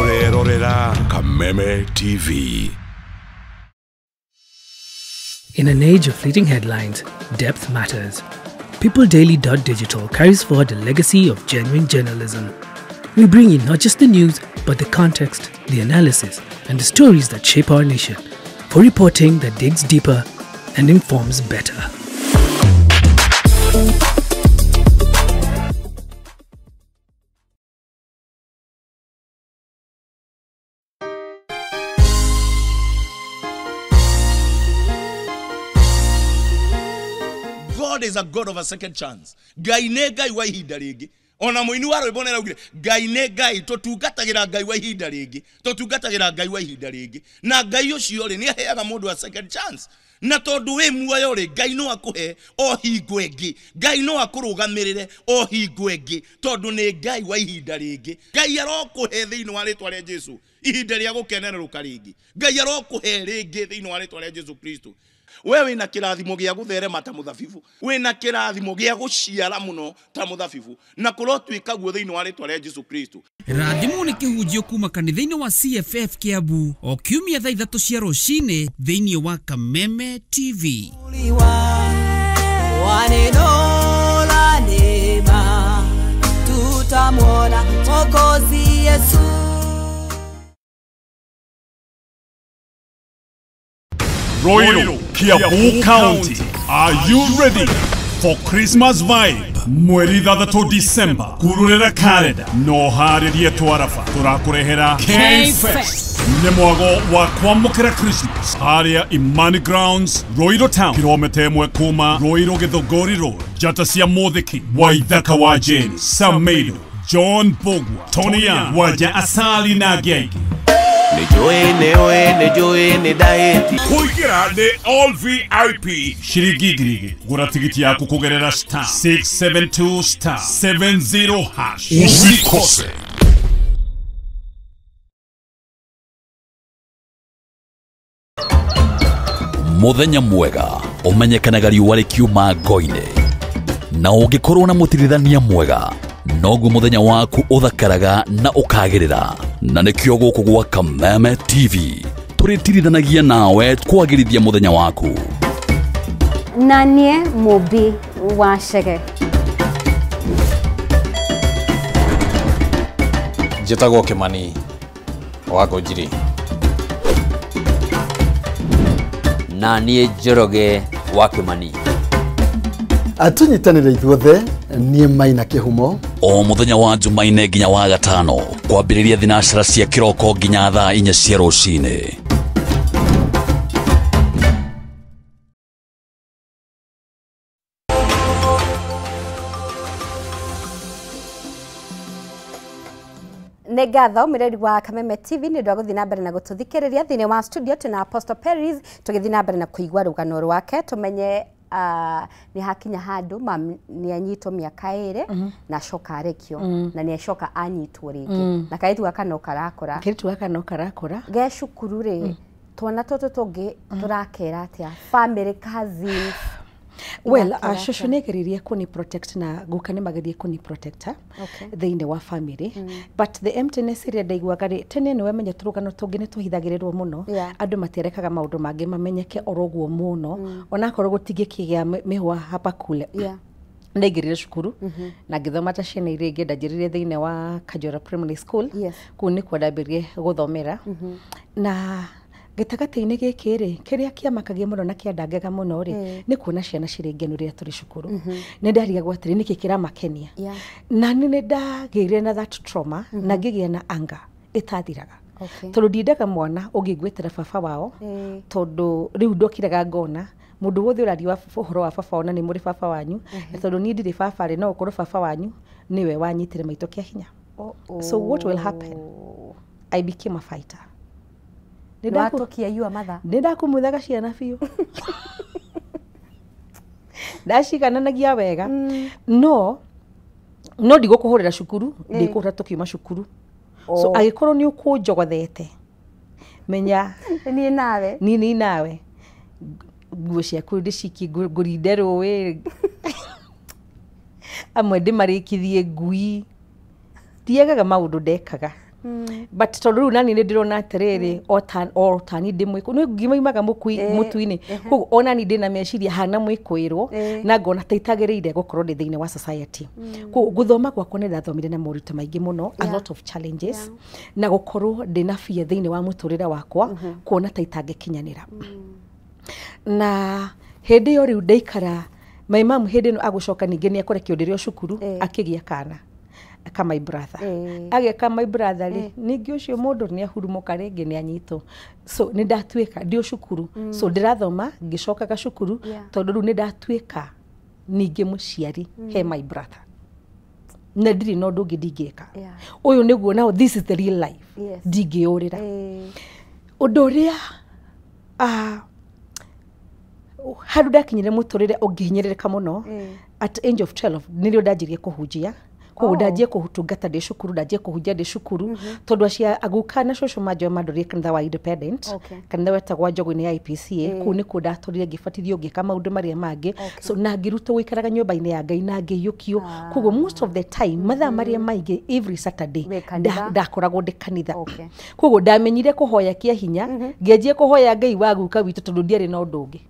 Ũrerorera Kameme TV. In an age of fleeting headlines, depth matters. PeopleDaily.digital carries forward a legacy of genuine journalism. We bring you not just the news, but the context, the analysis, and the stories that shape our nation, for reporting that digs deeper and informs better. God is a God of a second chance. Ngai nĩ Ngai wa ihinda rĩngĩ. Ona muini wa rwimbo nĩ araugire Ngai nĩ Ngai, tũtungatagĩra Ngai wa ihinda rĩngĩ, tũtungatagĩra Ngai wa ihinda rĩngĩ. Na Ngai ũcio rĩ nĩ aheaga mũndũ a second chance. Na tondũ wĩ muoyo rĩ, Ngai no akũhe o hingo ĩngĩ, Ngai no akũrũgamĩrĩre o hingo ĩngĩ, tondũ nĩ Ngai wa ihinda rĩngĩ. Ngai arokũhe thĩinĩ wa rĩtwa rĩa Jesu ihinda rĩa gũkenererũka rĩngĩ. Ngai arokũhe rĩngĩ thĩinĩ wa rĩtwa rĩa Jesu Kristo. We wĩna kĩrathimo gĩa gũtherema ta mũthabibu, wĩna kĩrathimo gĩa gũciara mũno ta mũthabibu, na kũrotuĩka guo thĩinĩ wa rĩtwa rĩa Jesu Kristo. Rathimwo nĩ kĩhunjio kuma kanitha-inĩ wa CFF Kiambu o kiumia thaa 3 cia rũcinĩ thĩinĩ wa Kameme TV. Tutamwona Mwokozi Yesu. Royal Kiambu County, are you ready for Christmas vibe? Mweri 6 December, kururera kalenda no harĩrie twarafa tũrakũrehera K-Fest. Nĩ mwago wa kwamũkĩra Christmas harĩa Imani Grounds, Royal Town, kilomita 1 kuma Royal Githogori Road. Njata cia Mũthiki, Waithaka wa Jane, Samedo, John Bogwa, Tony Young, Waja Asali na Genge. Kuingira nĩ all VIP shiringi 2,000. Gũra tigiti yaku kũgerera star 672 star 70 hash. Usikose. Muthenya mwega umenyekanaga riũa rĩkiuma ngo-inĩ, na ũngĩkorwo na mũtirithania mwega noguo muthenya waku uthakaraga na ukagirira. Na nikio guku gwa Kameme TV turitirithanagia nawe kwagirithia muthenya waku. Na nie Mũmbi wa Chege. Njĩtagwo Kimani wa Ngũnjiri. Na niĩ Njoroge wa Kimani. Atunyitanĩre ithuothe niĩ Maina Kĩhumo. O muthenya wa Jumaine nginya wa gatano kwambĩrĩria thinacara cia kĩroko nginya thaa 4 cia rũcinĩ. Nĩ ngatho mũreri wa Kameme TV nĩ ũndũ wa gũthiĩ na mbere na gũtũthikĩrĩria. Thĩinĩ wa studio tuna Apostle Peris tũgĩthiĩ na mbere na kũigua rũgano rwake, tũmenye nĩ hakinya handũ mam nĩ anyitwo mĩaka 2 na acoka arekio, na nĩ acoka anyitwo rĩngĩ, na kairĩtu gaka no karakũra, kairĩtu gaka no karakũra ge cukuru rĩ, twana tũtũ tũngĩ tũrakera atĩa, family, cousins? Well, shosho nĩageririe kũni protect na guka nĩ magerie kũni protector thĩinĩ wa family, but the emptiness ĩrĩa ndaiguaga rĩ, tene nĩ wamenya tũrũgano tũngĩ nĩ tũhithagĩrĩrwo mũno, andũ matierekaga maũndũ mangĩ mamenyeke oro ũguo mũno, onakorwo gũtingĩkĩgĩa mĩhwa hapa kule. Ndaingĩrire cukuru na ngĩthoma ta ciana iria ingĩ. Ndanjĩrĩrie thĩinĩ wa Kajora Primary School, kũu nĩkuo ndambĩrĩrie gũthomera. Na gĩtagatĩ-inĩ gĩkĩ rĩ, kĩrĩa kĩamakagia mũno na kĩandangaga mũno rĩ, nĩ kuona ciana cirĩ ngenu rĩrĩa tũrĩ cukuru. Nĩ ndarigagwo atĩrĩ, nĩkĩ kĩramakenia? Na nĩ ndagĩire na that trauma na ngĩgĩa na anger ĩtathiraga, tondũ ndiendaga mwana ũngĩngwĩtĩra baba wao, tondũ rĩu ndokiraga ngona mũndũ wothe ũraria ũhoro wa baba ona nĩ mũrĩ baba wanyu, na tondũ niĩ ndirĩ baba rĩ, no ũkorwo baba wanyu nĩwe wanyitire maitũ kĩa hinya. So what will happen? I became a fighter. Nĩ ndakumuthaga ciana biũ, ndacigananagia wega, no ndigũkũhũrĩra cukuru, ndikũhũra tũkiuma cukuru. So angĩkorwo nĩ ũkũnjogothete, menya niĩ nawe, niĩ nawe, nguo ciaku ndĩcikie ngũrinde rũĩ, amwe ndĩmarĩkithie ngui, ndiagaga maũndũ ndekaga. But tondũ rĩu nani nĩ ndĩrona atĩrĩrĩ, o ta niĩ ndĩ mwĩkũ, nĩ ngima imaga mũtu-inĩ, koguo ona niĩ ndĩna meciria hana mwĩkũĩrwo, na ngona ta itagĩrĩire gũkorwo ndĩ thĩinĩ wa society. Koguo gũthoma gwakwa nĩ ndathomire na moritũ maingĩ mũno, a lot of challenges, na gũkorwo ndĩna fear thĩinĩ wa mũtũrĩre wakwa, kuona ta itangĩkinyanĩra. Na hĩndĩ ĩyo rĩu ndaikara, my mom hĩndĩ ĩno agũcoka ningĩ nĩ akũrekio ndĩrĩ o cukuru, akĩgĩa kana ka my brother. Ageka my brother rĩ, ningĩ ũcio mũndũ nĩ ahurumũka rĩngĩ nĩ anyitwo. So nĩ ndatuĩka ndĩ o cukuru, so ndĩrathoma ngĩcokaga cukuru, tondũ rĩu nĩ ndatuĩka ningĩ mũciari he my brother. Na ndirĩ na ũndũ ũngĩ ndingĩka. Ũyũ nĩguo, now this is the real life. Ndingĩyũrĩra. Ũndũ ũrĩa handũ ndakinyire mũtũrĩre ũngĩhinyĩrĩrĩka mũno, at age of 12 nĩrĩo ndanjirie kũhunjia. Koguo ndanjie kũtungata ndĩ cukuru, ndanjie kũhunjia ndĩ cukuru, tondũ acia aguka na cũcũ manjoe mandorire kanitha wa Independent, kanitha wetagwo Njogũ-inĩ ya IPCA. Kũu nĩkuo ndatũrire ngĩbatithio, ngĩka maũndũ marĩa mangĩ. So na ngĩrutwo gũikaraga nyũmba-inĩ ya Ngai na ngĩiyũkio. Koguo most of the time, mathaa marĩa maingĩ, every Saturday Wĩ kanitha? Ndakoragwo ndĩ kanitha. Koguo ndamenyire kũhoya kĩa hinya, ngĩanjia kũhoya Ngai wa guka witũ, tondũ ndiarĩ na ũndũ ũngĩ,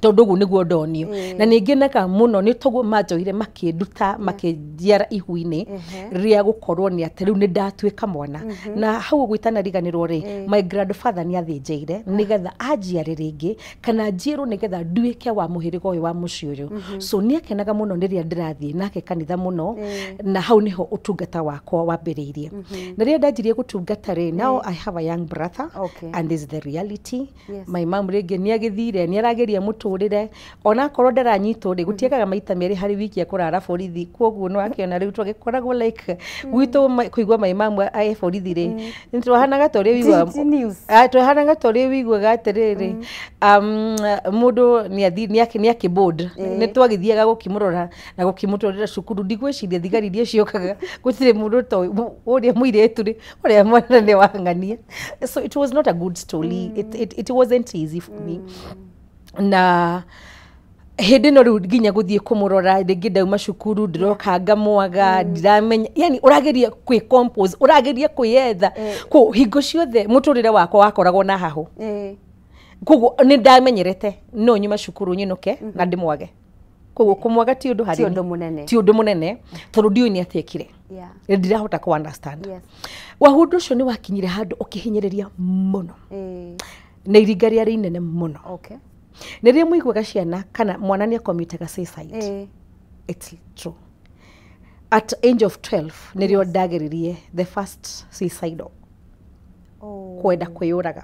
tondũ ũguo nĩguo ndonio. Na nĩ ngenaga mũno nĩ toguo manjoire, makĩnduta, makĩnjiara ihu-inĩ rĩa gũkorwo nĩ atĩ rĩu nĩ ndatuĩka mwana. Na hau ũguo itanariganĩrwo rĩ, my grandfather nĩ athĩnjĩire nĩgetha anjiare rĩngĩ, kana njiĩrwo nĩgetha nduĩke wa mũhĩrĩga ũyũ wa mũciĩ ũyũ. So nĩ akenaga mũno rĩrĩa ndĩrathiĩ nake kanitha mũno, na hau nĩho ũtungata wakwa wambĩrĩirie. Na rĩrĩa ndanjirie gũtungata rĩ, now I have a young brother, and this is the reality. My mom rĩngĩ nĩ agĩthire, nĩ arageria mũtũrĩre, onakorwo ndaranyitwo rĩ, gũtiagaga maita merĩ harĩ wiki ekũrara borithi. Koguo no akĩona rĩu twagĩkoragwo like gwitũ kũigua my mom e borithi rĩ, nĩ twahanaga ta ũrĩa wĩiguaga Ti news. Ah, twahanaga ta ũrĩa wĩiguaga atĩrĩrĩ, mũndũ nĩ akĩboard. Nĩ twagĩthiaga gũkĩmũrora na gũkĩmũtwarĩra cukuru. Ndigwĩciria thigari iria ciokaga gũtirĩ mũndũ toĩ ũrĩa mũirĩtu rĩ, ũrĩa mwana nĩ wang'ania. So it was not a good story. It wasn't easy for me. Na hĩndĩ ĩno rĩu nginya gũthiĩ kũmũrora rĩngĩ, ndauma cukuru ndĩroka ngamwaga, ndiramenya, yani ũrageria kwĩ compose, ũrageria kwĩyetha. Kũ hingo ciothe mũtũrĩre wakwa wakoragwo na hahũ. Koguo nĩ ndamenyerete no nyuma cukuru nyinũke na ndĩmwage. Koguo kũmwaga ti ũndũ harĩ Ti niĩ. ũndũ mũnene. Ti ũndũ mũnene, tondũ ndiũĩ nĩ atĩekire. Ndirahota kũ understand. Wahũndũ ũcio nĩ wakinyire handũ ũkĩhinyĩrĩria mũno, na iringa rĩarĩ inene mũno. Nĩ rĩrĩa mũiguaga ciana kana mwana nĩ akomitaga suicide. It's true. At age of 12 nĩrĩo ndageririe the first suicidal, kwenda kwĩyũraga,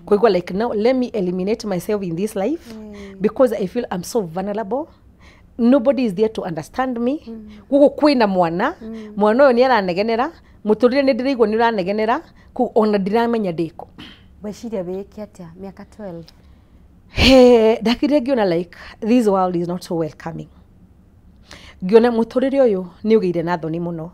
kũigua like, now let me eliminate myself in this life, because I feel I'm so vulnerable, nobody is there to understand me. Gũkũ kwĩna mwana, mwana ũyũ nĩ aranegenera mũtũrĩre, nĩ ndĩraigua nĩ ũranegenera kũu, ona ndiramenya ndĩkũ. Weciria wĩke atĩa mĩaka 12? He, ndakire ngĩona like this world is not so welcoming, ngĩona mũtũrĩre ũyũ nĩ ũgĩire na thoni mũno.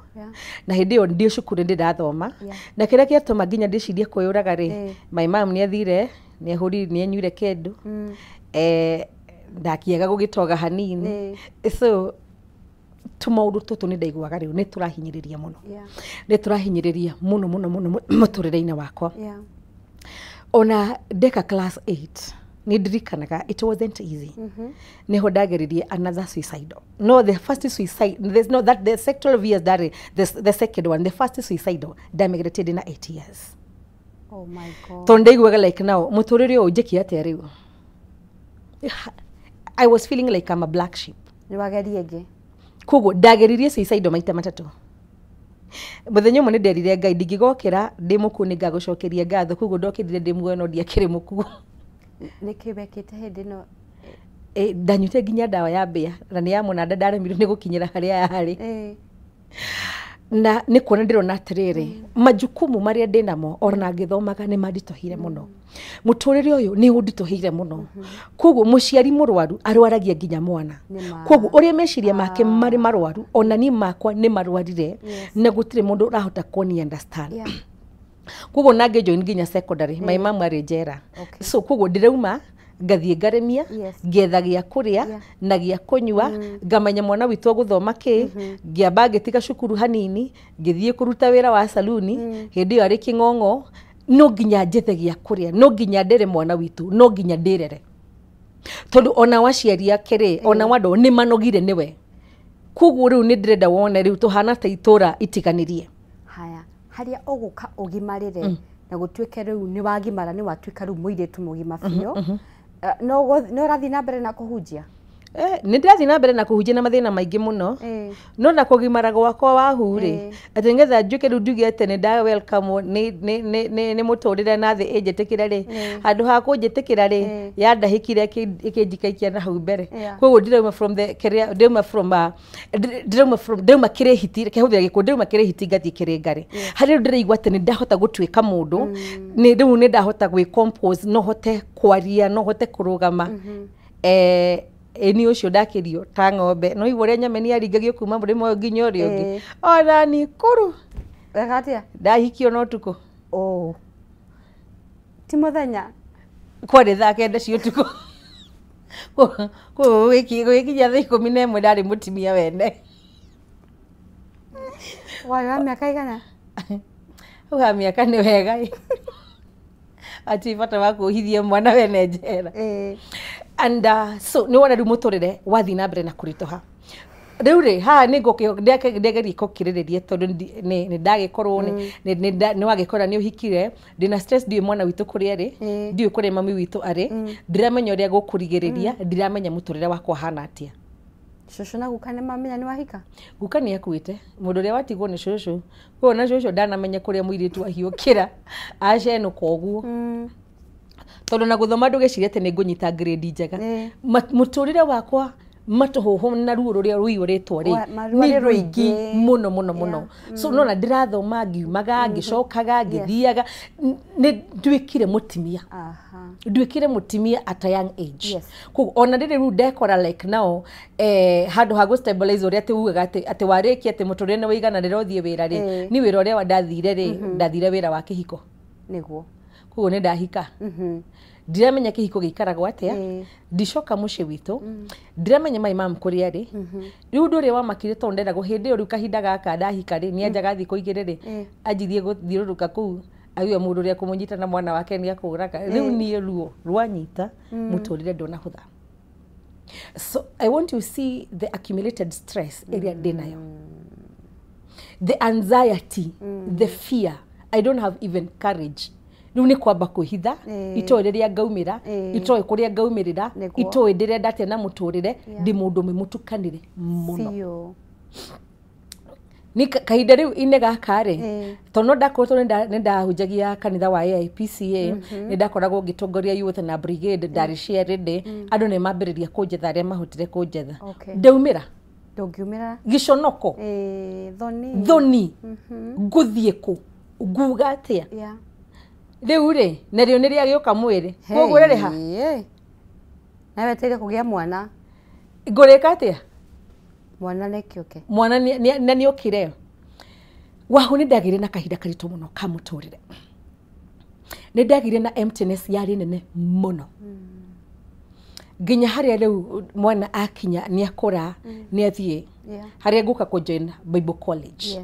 Na hĩndĩ ĩyo ndĩ cukuru, ndĩ ndathoma. Na kĩrĩa gĩatũma nginya ndĩcirie kwĩyũraga rĩ, my mom nĩ athire, nĩ ahũrire, nĩ anyuire kĩndũ, ndakĩaga gũgĩtoga hanini. So tũmaũndũ tũtũ nĩ ndaiguaga rĩu nĩ tũrahinyĩrĩria mũno, nĩ tũrahinyĩrĩria mũno mũno mũno mũtũrĩre-inĩ wakwa. Ona ndeka class 8, nĩ ndirikanaga it wasn't easy. Niho ndageririe another suicidal, no, the first suicide, there's no that the 12 years that the second one. The first suicidal ndamegeretie ndĩ na 8 years. Oh my God. Tondũ ndaiguaga like now mũtũrĩre ũyũ njĩke atĩa rĩu? I was feeling like I'm a black sheep. Nĩ wageria ĩngĩ? Koguo ndageririe suicidal maita matatũ. Mũthenya ũmwe nĩ nderire Ngai ndingĩgokĩra ndĩ mũkuũ nĩ ngagũcokeria ngatho. Koguo ndokĩrire ndĩ muoyo, no ndiakĩrĩ mũkuũ. Nĩkĩ wekĩte hĩndĩ ĩno? Ndanyuĩte nginya ndawa ya mbĩa na nĩ ya mũnanda, ndaremirwo nĩ gũkinyĩra harĩa yarĩ. Na nĩ kuona ndĩrona atĩrĩrĩ, majukumu marĩa ndĩnamo ona ngĩthomaga nĩ manditũhĩire mũno, mũtũrĩre ũyũ nĩ ũnditũhĩire mũno. Koguo mũciari mũrwaru arwaragia nginya mwana. Nĩ ma. Koguo ũrĩa meciria make marĩ marwaru, ona niĩ makwa nĩ marwarire, na gũtirĩ mũndũ ũrahota kũni understand. Koguo na ngĩ join nginya secondary, my mom arĩ njera. So koguo ndĩrauma ngathiĩ ngarĩmia, ngetha gĩa kũrĩa na gĩa kũnyua, ngamenya mwana witũ agũthoma kĩ. Ngĩamba ngĩtiga cukuru hanini, ngĩthiĩ kũruta wĩra wa saluni hĩndĩ ĩyo arĩ kĩng'ong'o. No nginya njethe gĩa kũrĩa, no nginya ndere mwana witũ, no nginya ndĩrere, tondũ ona waciari ake rĩ, ona wandũ nĩ manogire nĩwe. Koguo rĩu nĩ ndĩrenda wone rĩu tũhana ta itũra itiganĩrie. Haya, harĩa ũgũka ũgimarĩre na gũtuĩke rĩu nĩ wagimara, nĩ watuĩka rĩu mũirĩtu mũgima biũ, no ũrathiĩ na mbere na kũhunjia? Nĩ ndĩrathiĩ na mbere na kũhunjia na mathĩna maingĩ mũno, no na kũgimara gwakwa wahu rĩ, atĩ nĩgetha njuke rĩu njuge atĩ nĩ nda welcome nĩ mũtũrĩre na thĩ ĩnjĩtĩkĩre rĩ, handũ ha kũnjĩtĩkĩra rĩ, yandahĩkire ĩkĩnjikaikia na hau mbere. Koguo ndĩrauma from the kĩrĩa ndĩrauma from ndĩrauma from ndĩrauma kĩrĩ hiti, kĩhũthĩra gĩkũ, ndĩrauma kĩrĩ hiti ngathiĩ kĩrĩ ngarĩ. Harĩ rĩu ndĩraigua atĩ nĩ ndahota gũtuĩka mũndũ, nĩ rĩu nĩ ndahota gwĩ compose, no hote kwaria, no hote kũrũgama. Ĩni ũcio ndakĩrio ta ng'ombe, no igua ũrĩa nyameni aringagio kuma mũrĩmo ũyũ nginya ũrĩa ũngĩ. Ona ni kũrũ Wega atĩa? Ndahikio no ũtukũ. Oh. Ti mũthenya? Kwarĩ thaa 9 cia ũtukũ. Koguo gũgĩkinya thaa 11 ndarĩ mũtumia wene. Warĩ wa mĩaka igana? Hau ha mĩaka nĩ wega. Ati bata wa kũhithia mwana wene njera. And so nĩ wona rĩu mũtũrĩre wathiĩ na mbere na kũritũha. Rĩu rĩ haha nĩ ngũkĩgeria gũkirĩrĩria tondũ nĩ ndagĩkorwo nĩ wagĩkora nĩ ũhikire, ndĩna stress, ndiũĩ mwana witũ kũrĩa arĩ, ndiũĩ kũrĩa mami witũ arĩ, ndiramenya ũrĩa gũkũrigĩrĩria, ndiramenya mũtũrĩre wakwa hana atĩa. Cũcũ na guka nĩ mamenya nĩ wahika? Guka nĩ akuĩte, mũndũ ũrĩa watigwo nĩ cũcũ. Koguo na cũcũ ndanamenya kũrĩa mũirĩtu ahiũkĩra, acenũka ũguo. Tondũ na gũthoma ndũgeciria atĩ nĩ ngũnyita grade njega. Mũtũrĩre wakwa matũhũhũ na ruo rũrĩa rũiyũrĩtwo rĩ, nĩ rũingĩ mũno mũno mũno. So nona ndĩrathoma ngiumaga, ngĩcokaga, ngĩthiaga, nĩ nduĩkire mũtumia. Nduĩkire mũtumia at a young age. Koguo ona rĩrĩ rĩu ndekora like now, handũ ha gũ stabilize ũrĩa atĩ ugaga atĩ warĩkia atĩ mũtũrĩre nĩ waigananĩra ũthiĩ wĩra rĩ, ni wĩra ũrĩa ndathire rĩ, ndathire wĩra wa kĩhiko. Nĩguo. Koguo nĩ ndahika. Ndiramenya kĩhiko gĩikaragwo atĩa, ndicoka mũciĩ witũ, ndiramenya my mom kũrĩa arĩ. Rĩu ũndũ ũrĩa wamakire tondũ nderagwo hĩndĩ ĩyo rĩu kahinda gaka ndahika rĩ, nĩanjaga thikũ 2 rĩ, anjirie gũthiũrũrũka kũu, auge mũndũ ũrĩa kũmũnyita na mwana wake nĩ akũraga. Rĩu niĩ ruo rwanyita mũtũrĩre ndũnahũtha. So I want to see the accumulated stress ĩrĩa ndĩnayo, the anxiety, the fear. I don't have even courage. Rĩu nĩ kwamba kwĩhitha, itoĩ rĩrĩa ngaumĩra, itoĩ kũrĩa ngaumĩrĩra, itoĩ ndĩrenda atĩa na mũtũrĩre, ndĩ mũndũ ũmwe mũtukanĩre mũno. Nĩ kahinda rĩu inĩ gaka rĩ, tondũ no ndakoretwo nĩ ndahunjagia kanitha wa AIPCA, nĩ ndakoragwo ngĩtongoria youth na brigade, ndarĩ chairlady, andũ nĩ mambĩrĩria kũnjetha arĩa mahotire kũnjetha. Ndaumĩra. Ndũngiumĩra? Gĩconoko. Thoni. Ngũthiĩ kũ? Nguga atĩa? Rĩu rĩ, narĩo nĩ rĩagĩũka mwĩrĩ. Koguo rĩrĩ ha? Na wetereire kũgĩa mwana. Ngũrĩka atĩa? Mwana nĩ kĩũke. Mwana na nĩ okire. Wahu nĩ ndagĩire na kahinda karitũ mũno ka mũtũrĩre. Nĩ ndagĩire na emptiness yarĩ nene mũno. Nginya harĩa rĩu mwana akinya nĩ akũra, nĩ athiĩ. Harĩa ngũka kũ join Bible College.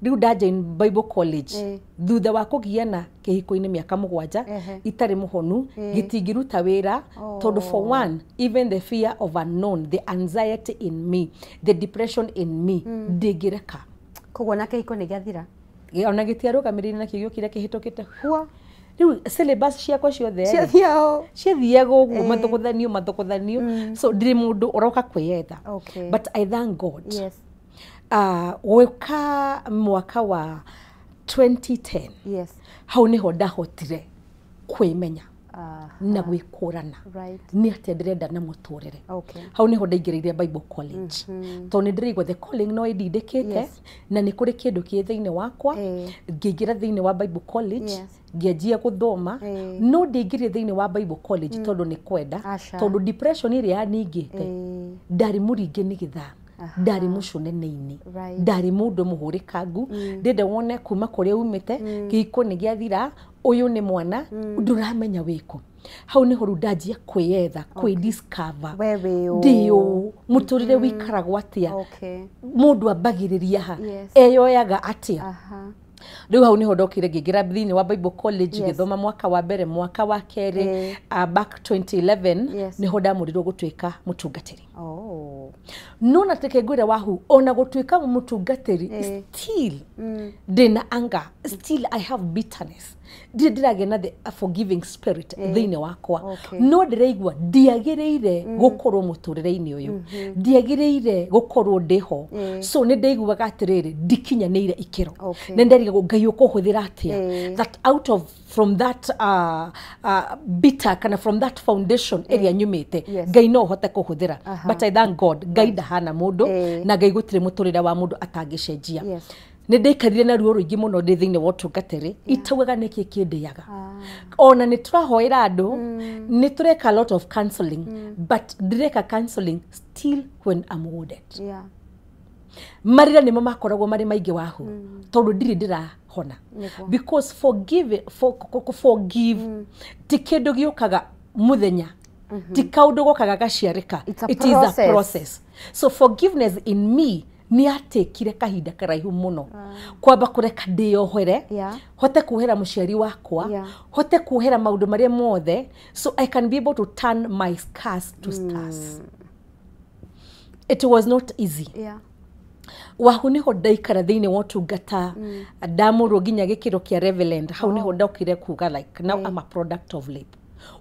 Rĩu nda join Bible College, thutha wa kũgiana kĩhiko-inĩ mĩaka 7, itarĩ mũhonu, gĩtingĩruta wĩra, tondũ for one, even the fear of unknown, the anxiety in me, the depression in me, ndĩngĩreka. Koguo na kĩhiko nĩ gĩathira? Ona gĩtiarũgamĩrĩire nakĩo gĩokire kĩhĩtũkĩte. Rĩu syllabus ciakwa ciothe ciathiaga ũguo, mathogothanio mathogothanio. So ndirĩ mũndũ ũroka kwĩyetha. But I thank God. Gwĩka mwaka wa 2010, hau nĩho ndahotire kwĩmenya na gwĩkũrana nĩ atĩa ndĩrenda na mũtũrĩre. Hau nĩho ndaingĩrĩire Bible College, tondũ nĩ ndĩraigua the calling no ĩndindĩkĩte, na nĩ kũrĩ kĩndũ kĩ thĩinĩ wakwa. Ngĩingĩra thĩinĩ wa Bible College, ngĩanjia gũthoma, no ndĩingĩrire thĩinĩ wa Bible College tondũ nĩ kwenda, tondũ depression ĩrĩa yaningĩte, ndarĩ mũringe nĩ gĩthaa, ndarĩ mũcune nĩ-inĩ, ndarĩ mũndũ mũhũrĩkangu, ndĩrenda wone kuma kũrĩa umĩte, kĩhiko nĩ gĩathira, ũyũ nĩ mwana, ndũramenya wĩkũ. Hau nĩho rĩu ndanjia kwĩyetha, kwĩ-discover. Ndĩ ũ, mũtũrĩre wĩikaragwo atĩa, mũndũ ambagĩrĩria ha, eyoyaga atĩa. Rĩu hau nĩho ndokire ngĩingĩra thĩinĩ wa Bible College, ngĩthoma mwaka wa mbere, mwaka wa kerĩ, back 2011 nĩho ndamũrirwo gũtuĩka mũtungatĩri. No na reke ngwĩre Wahu, ona gũtuĩka mũtungatĩri, still ndĩna anger, still I have bitterness. Ndirĩ ndĩragĩa na the forgiving spirit thĩinĩ wakwa, no ndĩraigua ndiagĩrĩire gũkorwo mũtũrĩre-inĩ ũyũ, ndiagĩrĩire gũkorwo ndĩho. So nĩ ndaiguaga atĩrĩrĩ, ndikinyanĩire ikĩro. Nĩ nderigagwo Ngai ũkũhũthĩra atĩa that out of from that bitter kana from that foundation ĩrĩa nyumĩte, Ngai no ũhote kũhũthĩra. But I thank God, Ngai ndahana mũndũ, na Ngai gũtirĩ mũtũrĩre wa mũndũ atangĩcenjia. Nĩ ndaikarire na ruo rũingĩ mũno ndĩ thĩinĩ wa ũtungatĩri, itaugaga nĩkĩ kĩndĩaga. Ona nĩ tũrahoera andũ, nĩ tũreka a lot of counseling, but ndĩreka counseling still when I'm wounded. Marĩra nĩmo makoragwo marĩ maingĩ wahu, tondũ ndirĩ ndĩrahona. Because forgive, forgive ti kĩndũ gĩũkaga mũthenya, ti kaũndũ gokaga gaciarĩka. It's a It is a process. process. So forgiveness in me nĩ atekire kahinda karaihu mũno kwamba kũreka ndĩyohere, hote kuohera mũciari wakwa, hote kuohera maũndũ marĩa mothe, so I can be able to turn my scars to stars. It was not easy. Wahu niho ndaikara thĩinĩ wa ũtungata, ndamũrwo nginya gĩkĩro kĩa reverend. Hau niho ndokire kuga like, now I'm a product of rape.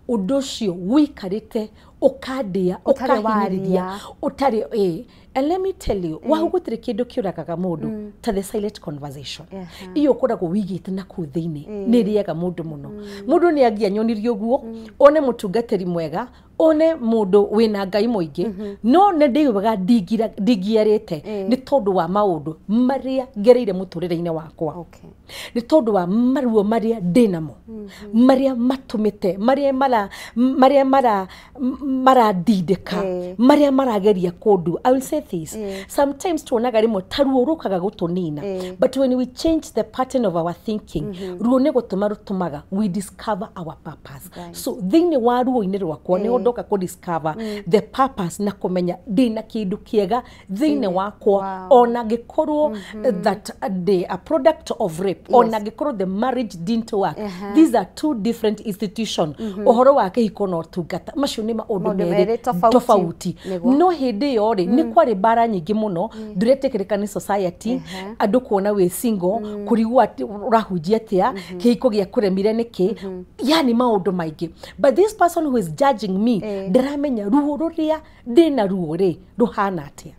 Ũndũ ũcio wĩikarĩte ũkandĩa, Ũtarĩ ũkahinyĩrĩria, waria. Ũtarĩ ĩ. And let me tell you, wahu, gũtirĩ kĩndũ kĩũragaga mũndũ ta the silent conversation iyo ũkoragwo wĩigĩte na kũu thĩinĩ. Nĩ ĩrĩaga mũndũ mũno. Mũndũ nĩ angĩanyonirie ũguo, one mũtungatĩri mwega, one mũndũ wĩna Ngai mũingĩ, no nĩ ndĩiguaga ndingiarĩte nĩ tondũ wa maũndũ marĩa ngereire mũtũrĩre-inĩ wakwa, nĩ tondũ wa maruo marĩa ndĩnamo, marĩa matũmĩte, marĩa mara marĩa mara marandindĩka, marĩa marageria kũndua. I will say this, sometimes tuonaga rĩmwe ta ruo rũkaga gũtũnina, but when we change the pattern of our thinking, ruo nĩ gũtũma rũtũmaga we discover our purpose. So thĩinĩ wa ruo-inĩ rwakwa nĩho ndoka kũ discover the purpose na kũmenya ndĩna kĩndũ kĩega thĩinĩ wakwa, ona ngĩkorwo that ndĩ a product of rape, ona ngĩkorwo the marriage didn't work. These are two different institution. Ũhoro wa kĩhiko na ũtungata, macio nĩ maũndũ Maũndũ merĩ merĩ tofauti. Tofauti. Nĩguo. No hĩndĩ ĩyo rĩ, nĩ kwarĩ mbara nyingĩ mũno. Ndũretĩkĩrĩka nĩ society, andũ kuona wĩ single, kũrigwo atĩ ũrahunjia atĩa, kĩhiko gĩa kũremire nĩkĩ, yani maũndũ maingĩ. But this person who is judging me ndaramenya ruo rũrĩa ndĩna ruo rĩ rũhana atĩa.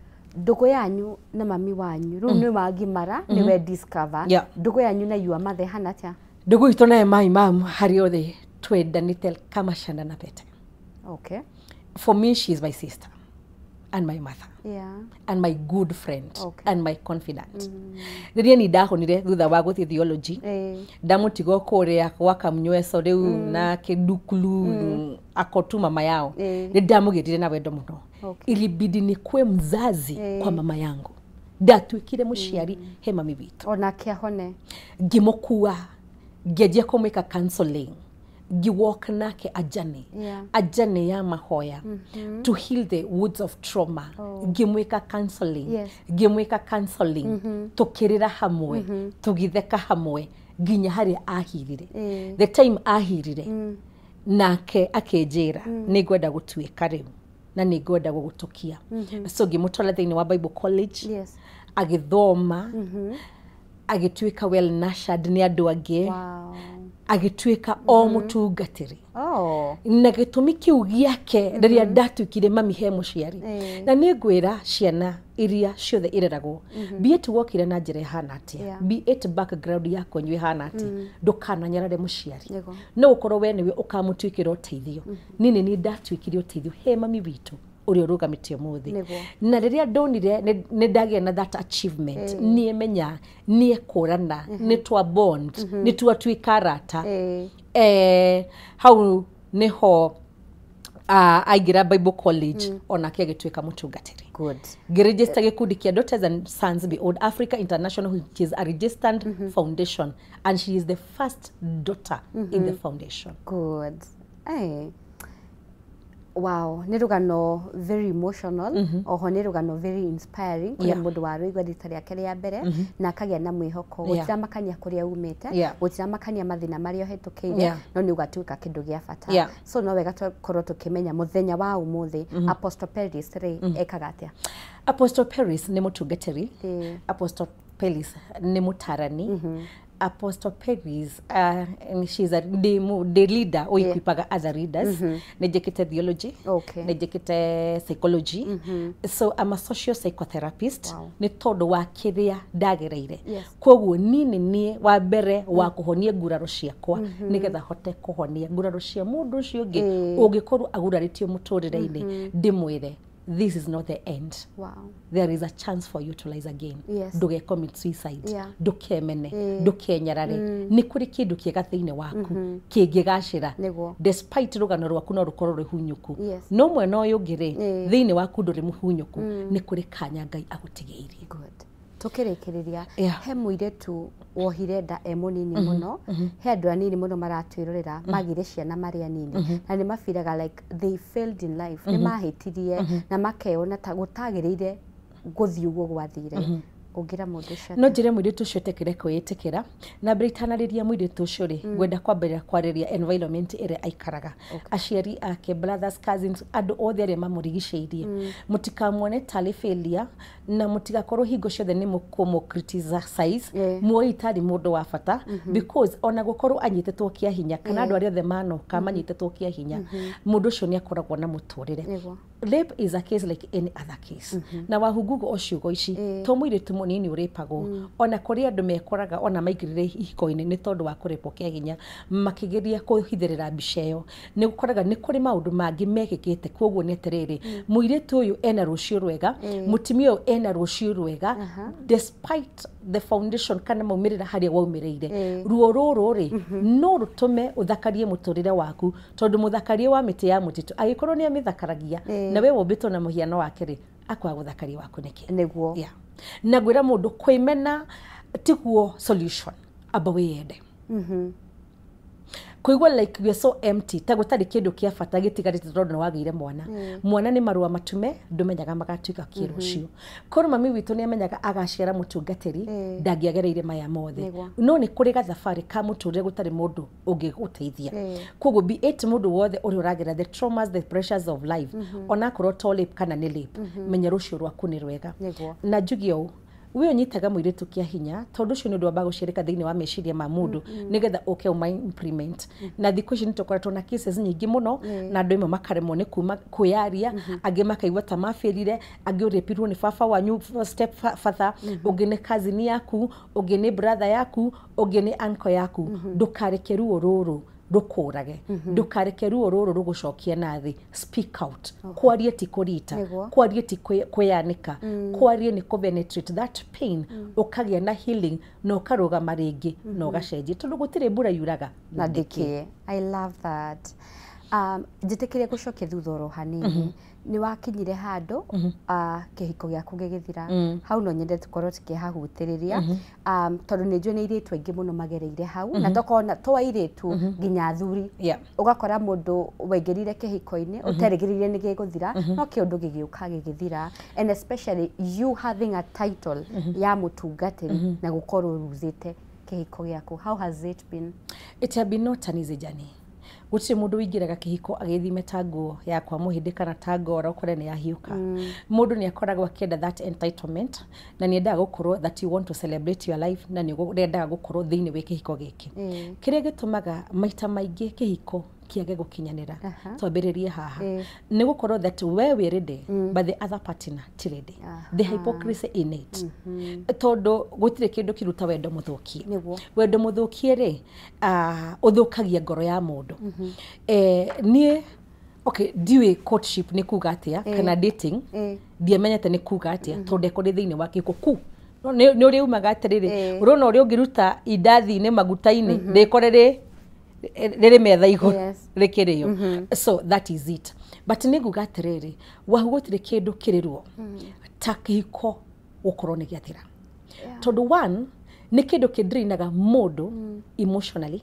Ndũgũ yanyu na mami wanyu rĩu nĩ wagimara, nĩwe discover. Ndũgũ yanyu na your mother ĩhana atĩa? Ndũgũ itũ naye mai mam harĩ othe twendanĩte kama shanda na pete. For me, she is my sister and my mother and my good friend and my confidant. Rĩrĩa ni ndahonire thutha wa gũthiĩ theology, ndamũtiga kũrĩa gwa Kamnyweso rĩu na kĩndukulu akotu mama yao, nĩ ndamũgĩrire na wendo mũno. Ilibidi nikuwe mzazi kwa mama yangu. Ndatuĩkire mũciari he mami witũ. Onake ahone. Ngĩmũkua, ngĩanjia kũmwĩka counseling, ngĩwalk nake a journey, a journey ya mahoya to heal the wounds of trauma. Ngĩmwĩka counseling, ngĩmwĩka counseling, tũkĩrĩra hamwe, tũgĩtheka hamwe nginya harĩa ahirire. The time ahirire, nake akĩnjĩra, nĩ ngwenda gũtuĩka rĩu na nĩ ngwenda gũgũtũkia. So ngĩmũtwara thĩinĩ wa Bible college, agĩthoma, agĩtuĩka well nurtured nĩ andũ angĩ, agĩtuĩka o mũtungatĩri. Na gĩtũmi kĩu gĩake rĩrĩa ndatuĩkire mami he mũciari, na nĩ ngwĩra ciana iria ciothe ireragwo, be it wokire na njĩra ĩhana atĩa, be it background ya kwanyu ĩhana atĩa, ndũkananyarare mũciari. No ũkorwo we nĩwe ũkamũtuĩkĩra ũteithio. Niĩ nĩ niĩ ndatuĩkire ũteithio he mami witũ ũrĩa ũrũgamĩte ũmũthĩ. Na rĩrĩa ndonire nĩ ndagĩa na that achievement, niĩ menya nĩ ekũrana, nĩ twa bond, nĩ twatuĩka arata. Hau nĩho aingĩra Bible college, onake agĩtuĩka mũtungatĩri. Ngĩregister gĩkundi kĩa Daughters and Sons Beyond Africa International, which is a registered foundation, and she is the first daughter in the foundation. Good. Hey. Wow, nĩ rũgano very emotional, oho nĩ rũgano very inspiring kũrĩ mũndũ warũigua rita rĩake rĩa mbere na akagĩa na mwĩhoko. Gũtiramakania kũrĩa umĩte, gũtiramakania mathĩna marĩa ũhetũkĩire, no nĩ ũgatuĩka kĩndũ gĩa bata. So no wega tũkorwo tũkĩmenya mũthenya wa ũmũthĩ, Apostle Peris rĩ, ekaga atĩa? Apostle Peris nĩ mũtungatĩri. Apostle Peris nĩ mũtarani. Apostle Peris, and she's a the leader or equipaga other leaders. Nĩ theology, nĩ psychology. So I'm a social psychotherapist. Nĩ tondũ wa kĩrĩa ndagereire. Koguo niĩ nĩ niĩ wa mbere wa kũhonia nguraro ciakwa nĩgetha hote kũhonia nguraro cia mũndũ ũcio ũngĩ ũngĩkorwo agurarĩtio mũtũrĩre-inĩ, ndĩmwĩre this is not the end. There is a chance for you to rise again. Nduge commit suicide. Ndukemene, ndukenyarare. Nĩ kũrĩ kĩndũ kĩega thĩinĩ waku kĩngĩgacĩra despite rũgano rwaku no rũkorwo rwĩ hunyũku, no mwena ũyũ ũngĩ rĩ, thĩinĩ waku ndũrĩ mũhunyũku, nĩ kũrĩ kanya Ngai agũtigĩirie. Good. Tukĩrĩkĩrĩria, he mũirĩtu wohire nda e mũnini mũno, he andũ anini mũno maratwĩrorera magire ciana marĩ anini na nĩ mabiraga like they failed in life, nĩ mahĩtirie na makeyona ta gũtagĩrĩire gũthiĩ ũguo gwathire. Ũngĩra mũndũ ũcio No njĩre mũirĩtu ũcio etĩkĩre kwĩĩtĩkĩra. Na mbere itanarĩria mũirĩtu ũcio rĩ, ngwenda kwambĩrĩria kwarĩria environment ĩrĩa aikaraga, aciari ake, brothers, cousins, andũ othe arĩa mamũrigicĩirie. Mũtikamuone tarĩ failure na mũtigakorwo hingo ciothe nĩ mũkũmũ criticize, muoe itarĩ mũndũ wa bata, because ona gũkorwo anyitĩtwo kĩa hinya kana andũ arĩa othe manoka manyitĩtwo kĩa hinya, mũndũ ũcio nĩ akoragwo na mũtũrĩre. Rape is a case like any other case. Na wahungugo o ciugo ici to mũirĩtu mũnini ũrĩpagwo, ona kũrĩ andũ mekoraga ona maingĩrire ihiko-inĩ nĩ tondũ wa kũrĩpwo kĩa hinya makĩgeria kũhithĩrĩra mbica ĩyo. Nĩ ũkoraga nĩ kũrĩ maũndũ mangĩ mekĩkĩte. Koguo nĩ atĩrĩrĩ, mũirĩtu ũyũ ena rũciũ rwega, mũtumia ũyũ ena rũciũ rwega despite the foundation kana maumĩrĩra harĩa waumĩrĩire. Ruo rũrũ rĩ, no rũtũme ũthakarie mũtũrĩre waku, tondũ mũthakarie wa mĩtĩ ya mũtitũ angĩkorwo nĩ amĩthakaragia na we wombĩtwo na mũhiano wake rĩ, akwaga gũthakaria waku nĩkĩ? Nĩguo. Yeah. Na ngwĩra mũndũ kwĩmena tiguo solution, amba wĩyende. Kũigua like we are so empty, ta gũtarĩ kĩndũ kĩa bata gĩtigarĩte tondũ nĩ wagĩire mwana. Mwana nĩ marũa matume, ndũmenyaga magatuĩka kĩ rũciũ. Korwo mami witũ nĩ amenyaga agaciara mũtungatĩri, ndangĩagereire maya mothe. No nĩ kũrĩ gathabarĩ ka mũtũrĩre gũtarĩ mũndũ ũngĩgũteithia. Koguo be it mũndũ wothe ũrĩa ũragera the traumas, the pressures of life, onakorwo to rape kana nĩ rape, menya rũciũ rwaku nĩ rwega. Na njuge ũũ, we ũnyitaga mũirĩtu kĩa hinya, tondũ ũcio nĩ ũndũ wambaga gũciarĩka thĩinĩ wa meciria ma mũndũ nĩgetha ũke ũma implement. Na thikũ ici nĩ tũkoretwo na cases nyingĩ mũno, na andũ amwe makaremwo nĩ kuma kwĩyaria, angĩ makaigua ta mabĩrire, angĩ ũrĩpirwo nĩ baba wanyu, step father, ũngĩ nĩ cousin yaku, ũngĩ nĩ brother yaku, ũngĩ nĩ uncle yaku. Ndũkareke ruo rũrũ rũkũrage, ndũkareke ruo rũrũ rũgũcokie na thĩ. Speak out. Kwaria ti kũrita. Kwaria ti kwĩyanĩka. Kwaria nĩ kũ-penetrate that pain, ũkagĩa na healing na ũkarũgama rĩngĩ na ũgacenjia, tondũ gũtirĩ mbura yuraga na ndĩkĩe. I love that. Njĩtĩkĩrie gũcokia thutha oro hanini. Nĩ wakinyire handũ kĩhiko gĩaku gĩgĩthira. Hau no nyende tũkorwo tũkĩhahutĩrĩria, tondũ nĩ njũĩ nĩ airĩtu aingĩ mũno magereire hau, na tokorwo to airĩtu, nginya athuri. Ũgakora mũndũ waingĩrire kĩhiko-inĩ ũterĩgĩrĩire nĩ gĩgũthira, no kĩũndũ gĩgĩũka gĩgĩthira, and especially you having a title ya mũtungatĩri na gũkorwo ruzĩte kĩhiko gĩaku. How has it been? It have been not an easy journey. Gũtirĩ mũndũ ũingĩraga kĩhiko agĩthime ta nguo ya kwa mũhĩndĩ kana ta ngora ũkore nĩ yahiũka. Mũndũ nĩ akoragwo akĩenda that entitlement na nĩ endaga gũkorwo that you want to celebrate your life, na nĩ ũrendaga gũkorwo thĩinĩ wĩ kĩhiko gĩkĩ. Kĩrĩa gĩtũmaga maita maingĩ kĩhiko kĩage gũkinyanĩra, twambĩrĩrie haha, nĩ gũkorwo that we wĩ ready but the other partner ti ready, the hypocrisy in it, tondũ gũtirĩ kĩndũ kĩruta wendo mũthũkie. Wendo mũthũkie rĩ, ũthũkagia ngoro ya mũndũ. Niĩ okay, ndiũĩ courtship nĩ kuga atĩa kana dating, ndiamenyete nĩ kuga atĩa tondũ ndekore thĩinĩ wa kĩhiko ku. No nĩ ũrĩa umaga atĩrĩrĩ, ũrona ũrĩa ũngĩruta indathi-inĩ maguta-inĩ rĩkore rĩ rĩrĩ metha igũrũ rĩkĩrĩo. So that is it. But nĩ nguga atĩrĩrĩ, wahu, gũtirĩ kĩndũ kĩrĩ ruo ta kĩhiko gũkorwo nĩ gĩathira, tondũ one, nĩ kĩndũ kĩndrinaga mũndũ emotionally,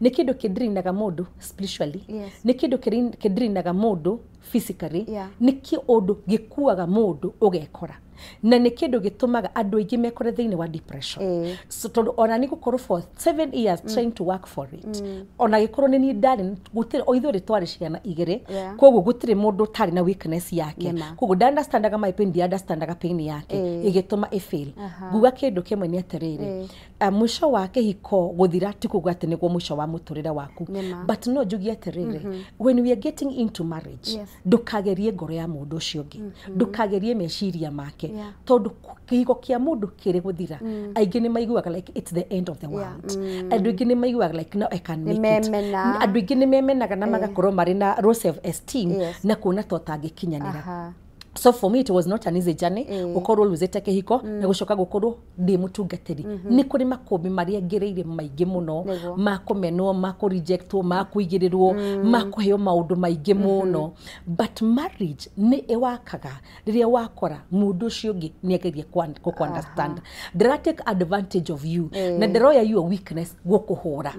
nĩ kĩndũ kĩndrinaga mũndũ spiritually, nĩ kĩndũ kĩndrinaga mũndũ physically, nĩ kĩũndũ gĩkuaga mũndũ ũgekora, na nĩ kĩndũ gĩtũmaga andũ aingĩ mekore thĩinĩ wa depression. So tondũ ona nĩ gũkorwo for 7 years trying to work for it, ona gĩkorwo nĩ niĩ ndarĩ gũtirĩ, o ithuĩ twarĩ ciana igĩrĩ, koguo gũtirĩ mũndũ ũtarĩ na weakness yake, koguo nda understandaga my pain, ndi understandaga pain yake, ĩgĩtũma ĩ fail. Nguga kĩndũ kĩmwe nĩ atĩrĩrĩ, mũico wa kĩhiko gũthira ti kuga atĩ nĩguo mũico wa mũtũrĩre waku, but no njugie atĩrĩrĩ, when we are getting into marriage, ndũkagerie ngoro ya mũndũ ũcio ũngĩ, ndũkagerie meciria make, tondũ kĩhiko kĩa mũndũ kĩrĩ gũthira, aingĩ nĩ maiguaga like it's the end of the world. Andũ aingĩ nĩ maiguaga like no I can make it. Andũ aingĩ nĩ memenaga na magakorwo marĩ na low self esteem na kuona ta ũtangĩkinyanĩra. So for me it was not an easy journey, gukorwo luzete kĩhiko na gũcoka gũkorwo ndĩ mũtungatĩri. Nĩ kũrĩ makũmbĩ marĩa ngereire maingĩ mũno, ma kũmenwo, ma kũrejectwo, ma kũigĩrĩrwo, ma kũheo maũndũ maingĩ mũno, but marriage nĩ ĩwakaga rĩrĩa wakora mũndũ ũcio ũngĩ nĩ agerie gũkũ understand, ndĩra take advantage of you, na ndĩroya your weakness gũkũhũra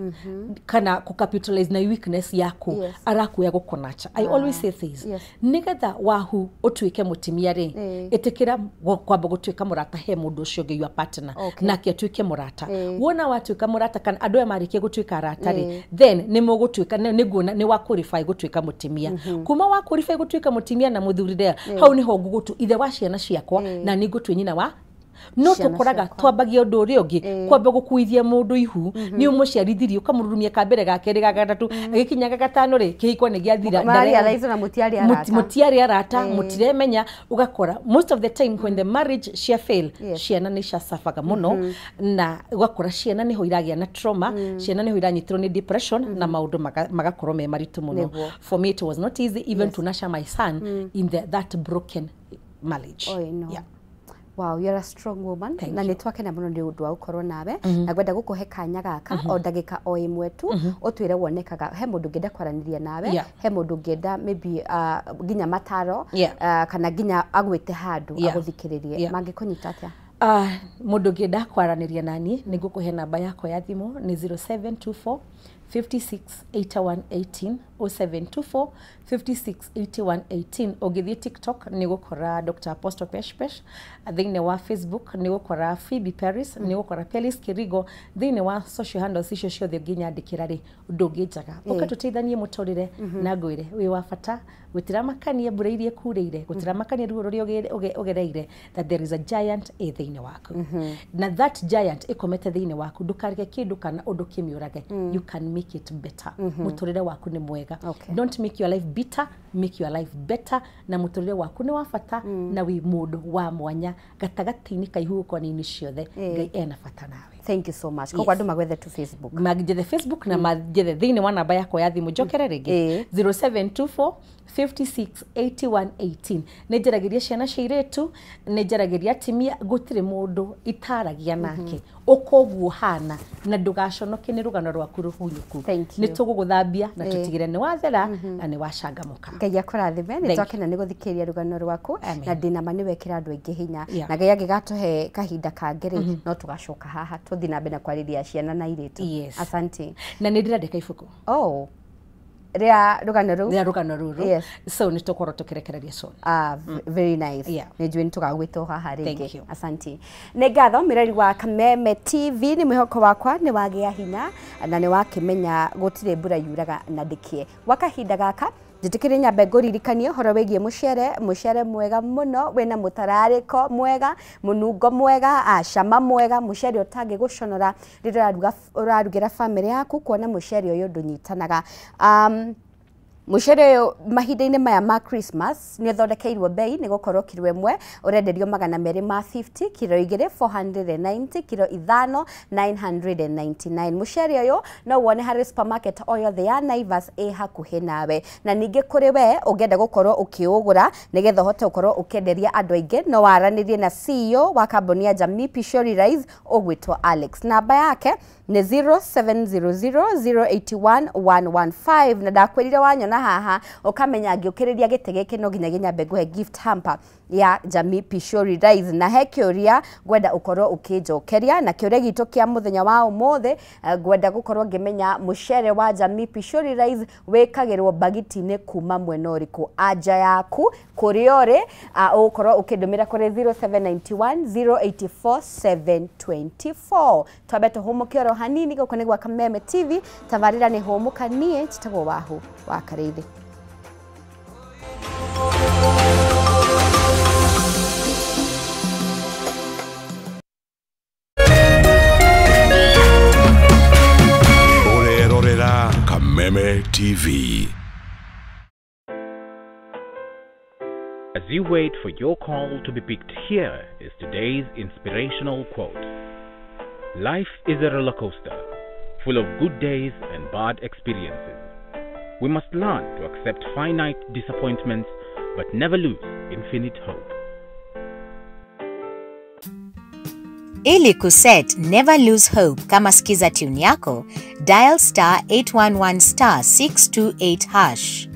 kana kũ capitalize na weakness yaku, arakuoya gũkũnacha. I always say this, nĩgetha wahu ũtuĩke mũtumia rĩ, ĩtĩkĩra kwamba gũtuĩka mũrata he mũndũ ũcio ũngĩ, your partner, nake atuĩke mũrata. Wona watuĩka mũrata kana andũ aya marĩkia gũtuĩka arata rĩ, then nĩ mũgũtuĩka, nĩ nguona nĩ wa qualify gũtuĩka mũtumia. Kuma wa qualify gũtuĩka mũtumia na mũthuri rĩ, hau nĩho ngũgũtu ithe wa ciana ciakwa, na nĩ ngũtue nyina wa no tũkoraga twambagia ũndũ ũrĩa ũngĩ, kwamba gũkuithia mũndũ ihu, nĩ ũmũciarithirie ũkamũrurumia ka mbere, ga kerĩ, ga gatatũ, agĩkinya ga gatano rĩ, kĩhiko nĩ gĩathira. Mũtiarĩ arata, mũtiremenya. Ũgakora most of the time when the marriage cia fail, ciana nĩ ciacabaga mũno, na ũgakora ciana nĩho iragĩa na trauma, ciana nĩho iranyitĩrwo nĩ depression, na maũndũ magakorwo me maritũ mũno. For me it was not easy even to nurture my son in that broken marriage. Yeah. Wow, you're a strong woman. Na nĩ twakena mũno nĩ ũndũ wa gũkorwo nawe, na ngwenda gũkũhe kanya gaka o ndagĩka o ĩmwe tu, ũtwĩre wonekaga he mũndũ ũngĩenda kwaranĩria nawe, he mũndũ ũngĩenda maybe nginya mataro, kana nginya agwĩte handũ agũthikĩrĩrie, mangĩkũnyita atĩa? Mũndũ ũngĩenda kwaranĩria naniĩ, nĩ ngũkũhe namba yakwa ya thimũ, nĩ 0724 56 81 18, 0724 56 81 18. Ũngĩthiĩ TikTok nĩ ũgũkora Dr. Apostle Pesh Pesh, thĩinĩ wa Facebook nĩ ũgũkora Phoebe Paris, nĩ ũgũkora Pelis Kirigo. Thĩinĩ wa social handles icio ciothe ũngĩnyandĩkĩra rĩ, ndũngĩnjaga, ũka tũteithanie mũtũrĩre, na ngwĩre wĩ wa bata, gũtiramakania mbura iria ĩkurĩire, gũtiramakania ruo rũrĩa ũgereire, that there is a giant ĩ thĩinĩ waku, na that giant ĩkomete thĩinĩ waku, ndũkareke kĩndũ kana ũndũ kĩmĩũrage. You can make it better. Mũtũrĩre waku nĩ mwega. Don't make your life bitter, make your life better. Na mũtũrĩre waku nĩ wa bata, na wĩ mũndũ wa mwanya gatagatĩ-inĩ ka ihuhũkanio-inĩ ciothe. Ngai ena bata nawe. Thank you so much. Koguo andũ magwethe tu Facebook. Manjethe Facebook na manjethe thĩinĩ wa namba yakwa ya thimũ, njokere rĩngĩ, 0724 56 81 18. Nĩ njaragĩria ciana cia airĩtu, nĩ njaragĩria atimia, gũtirĩ mũndũ itaragia nake. Ũka ũguo hana, na ndũgaconoke nĩ rũgano rwaku rũhunyũku. Nĩ tũgũgũthambia na tũtigĩre nĩ wathera na nĩ wacangamũka. Ngai akũrathime. Nĩ twakena nĩ gũthikĩrĩria rũgano rwaku, na ndĩna ma nĩ wekĩra andũ aingĩ hinya, na Ngai angĩgatũhe kahinda kangĩ rĩ, no tũgacoka haha tũthiĩ na mbere na kwarĩria ciana na airĩtu. Asante. Na nĩ ndĩrandĩka ibuku. Oh, rĩa rũgano rũu. Rĩa rũgano rũrũ. So nĩ tũkorwo tũkĩrekereria soon. Very nice. Nĩ njũĩ nĩ tũgagwĩtwo haha rĩngĩ. Asante. Nĩ ngatho mĩrori wa Kameme TV, nĩ mwĩhoko wakwa nĩ wagĩa hinya na nĩ wakĩmenya gũtirĩ mbura yuraga na ndĩkĩe. Gwa kahinda gaka njĩtĩkĩrie nyambe ngũririkanie ũhoro wĩgiĩ mũcere, mũcere mwega mũno wĩna mũtararĩko mwega, mũnungo mwega, cama mwega, mũcere ũtangĩgũconora rĩrĩa ũrarugĩra bamĩrĩ yaku, kuona mũcere ũyũ ndũnyitanaga. Mũcere ũyũ mahinda-inĩ maya ma Christmas nĩ ũthondekeirwo bei, nĩ gũkorwo kiro ĩmwe ũrenderio 250, kiro 2 490, kiro 5 999. Mũcere ũyũ no wone harĩ supermarket o yothe ya Naivas ĩ hakuhĩ nawe, na ningĩ kũrĩ we ũngĩenda gũkorwo ũkĩũgũra nĩgetha ũhote gũkorwo ũkĩenderia andũ aingĩ, no waranĩrie na CEO wa kambuni ya Jamii Pishori Rice ũgwĩtwo Alex. Namba yake nĩ 0700 081 115, na ndakwĩrire wanyona Ũngĩkĩona haha ũkamenya ngĩũkĩrĩria gĩtĩ gĩkĩ no nginya nyambe ngũhe gift hamper ya Jamii Pishori Rice. Na he kĩũria ngwenda ũkorwo ũkĩnjokeria, na kĩũria gitũ kĩa mũthenya wa ũmũthĩ, ngwenda gũkorwo ngĩmenya mũcere wa Jamii Pishori Rice wĩkagĩrwo mbagiti-inĩ kuma mwena ũrĩkũ. Anja yaku kũrĩa ũrĩ ũgũkorwo ũkĩndũmĩra kũrĩ 0791 084 724. Twambe tũhũmũke oro hanini. Gũkũ nĩ gwa Kameme TV, tabarĩra nĩ Hũmũka, niĩ njĩtagwo Wahu wa Karĩithi. Ũrerorera Kameme TV. As you wait for your call to be picked, here is today's inspirational quote. Life is a roller coaster, full of good days and bad experiences. We must learn to accept finite disappointments, but never lose infinite hope. Ili kuset Never Lose Hope kama skiza tune yako, dial star 811 star 628 hash.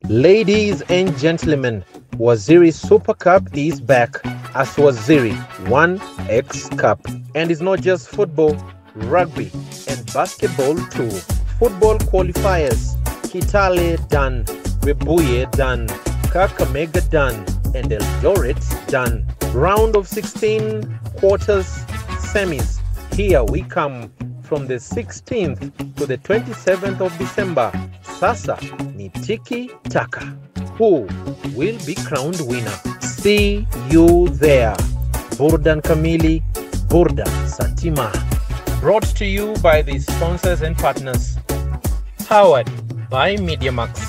Ladies and gentlemen, Waziri Super Cup is back as Waziri 1X Cup. And it's not just football, rugby and basketball too. Football qualifiers, Kitale done, Webuye done, Kakamega done, and Eldoret done. Round of 16, quarters, semis. Here we come from the 16th to the 27th of December. Sasa ni tiki taka. Who will be crowned winner? See you there. Burdan Kamili, Burdan Satima. Brought to you by the sponsors and partners. Powered by MediaMax.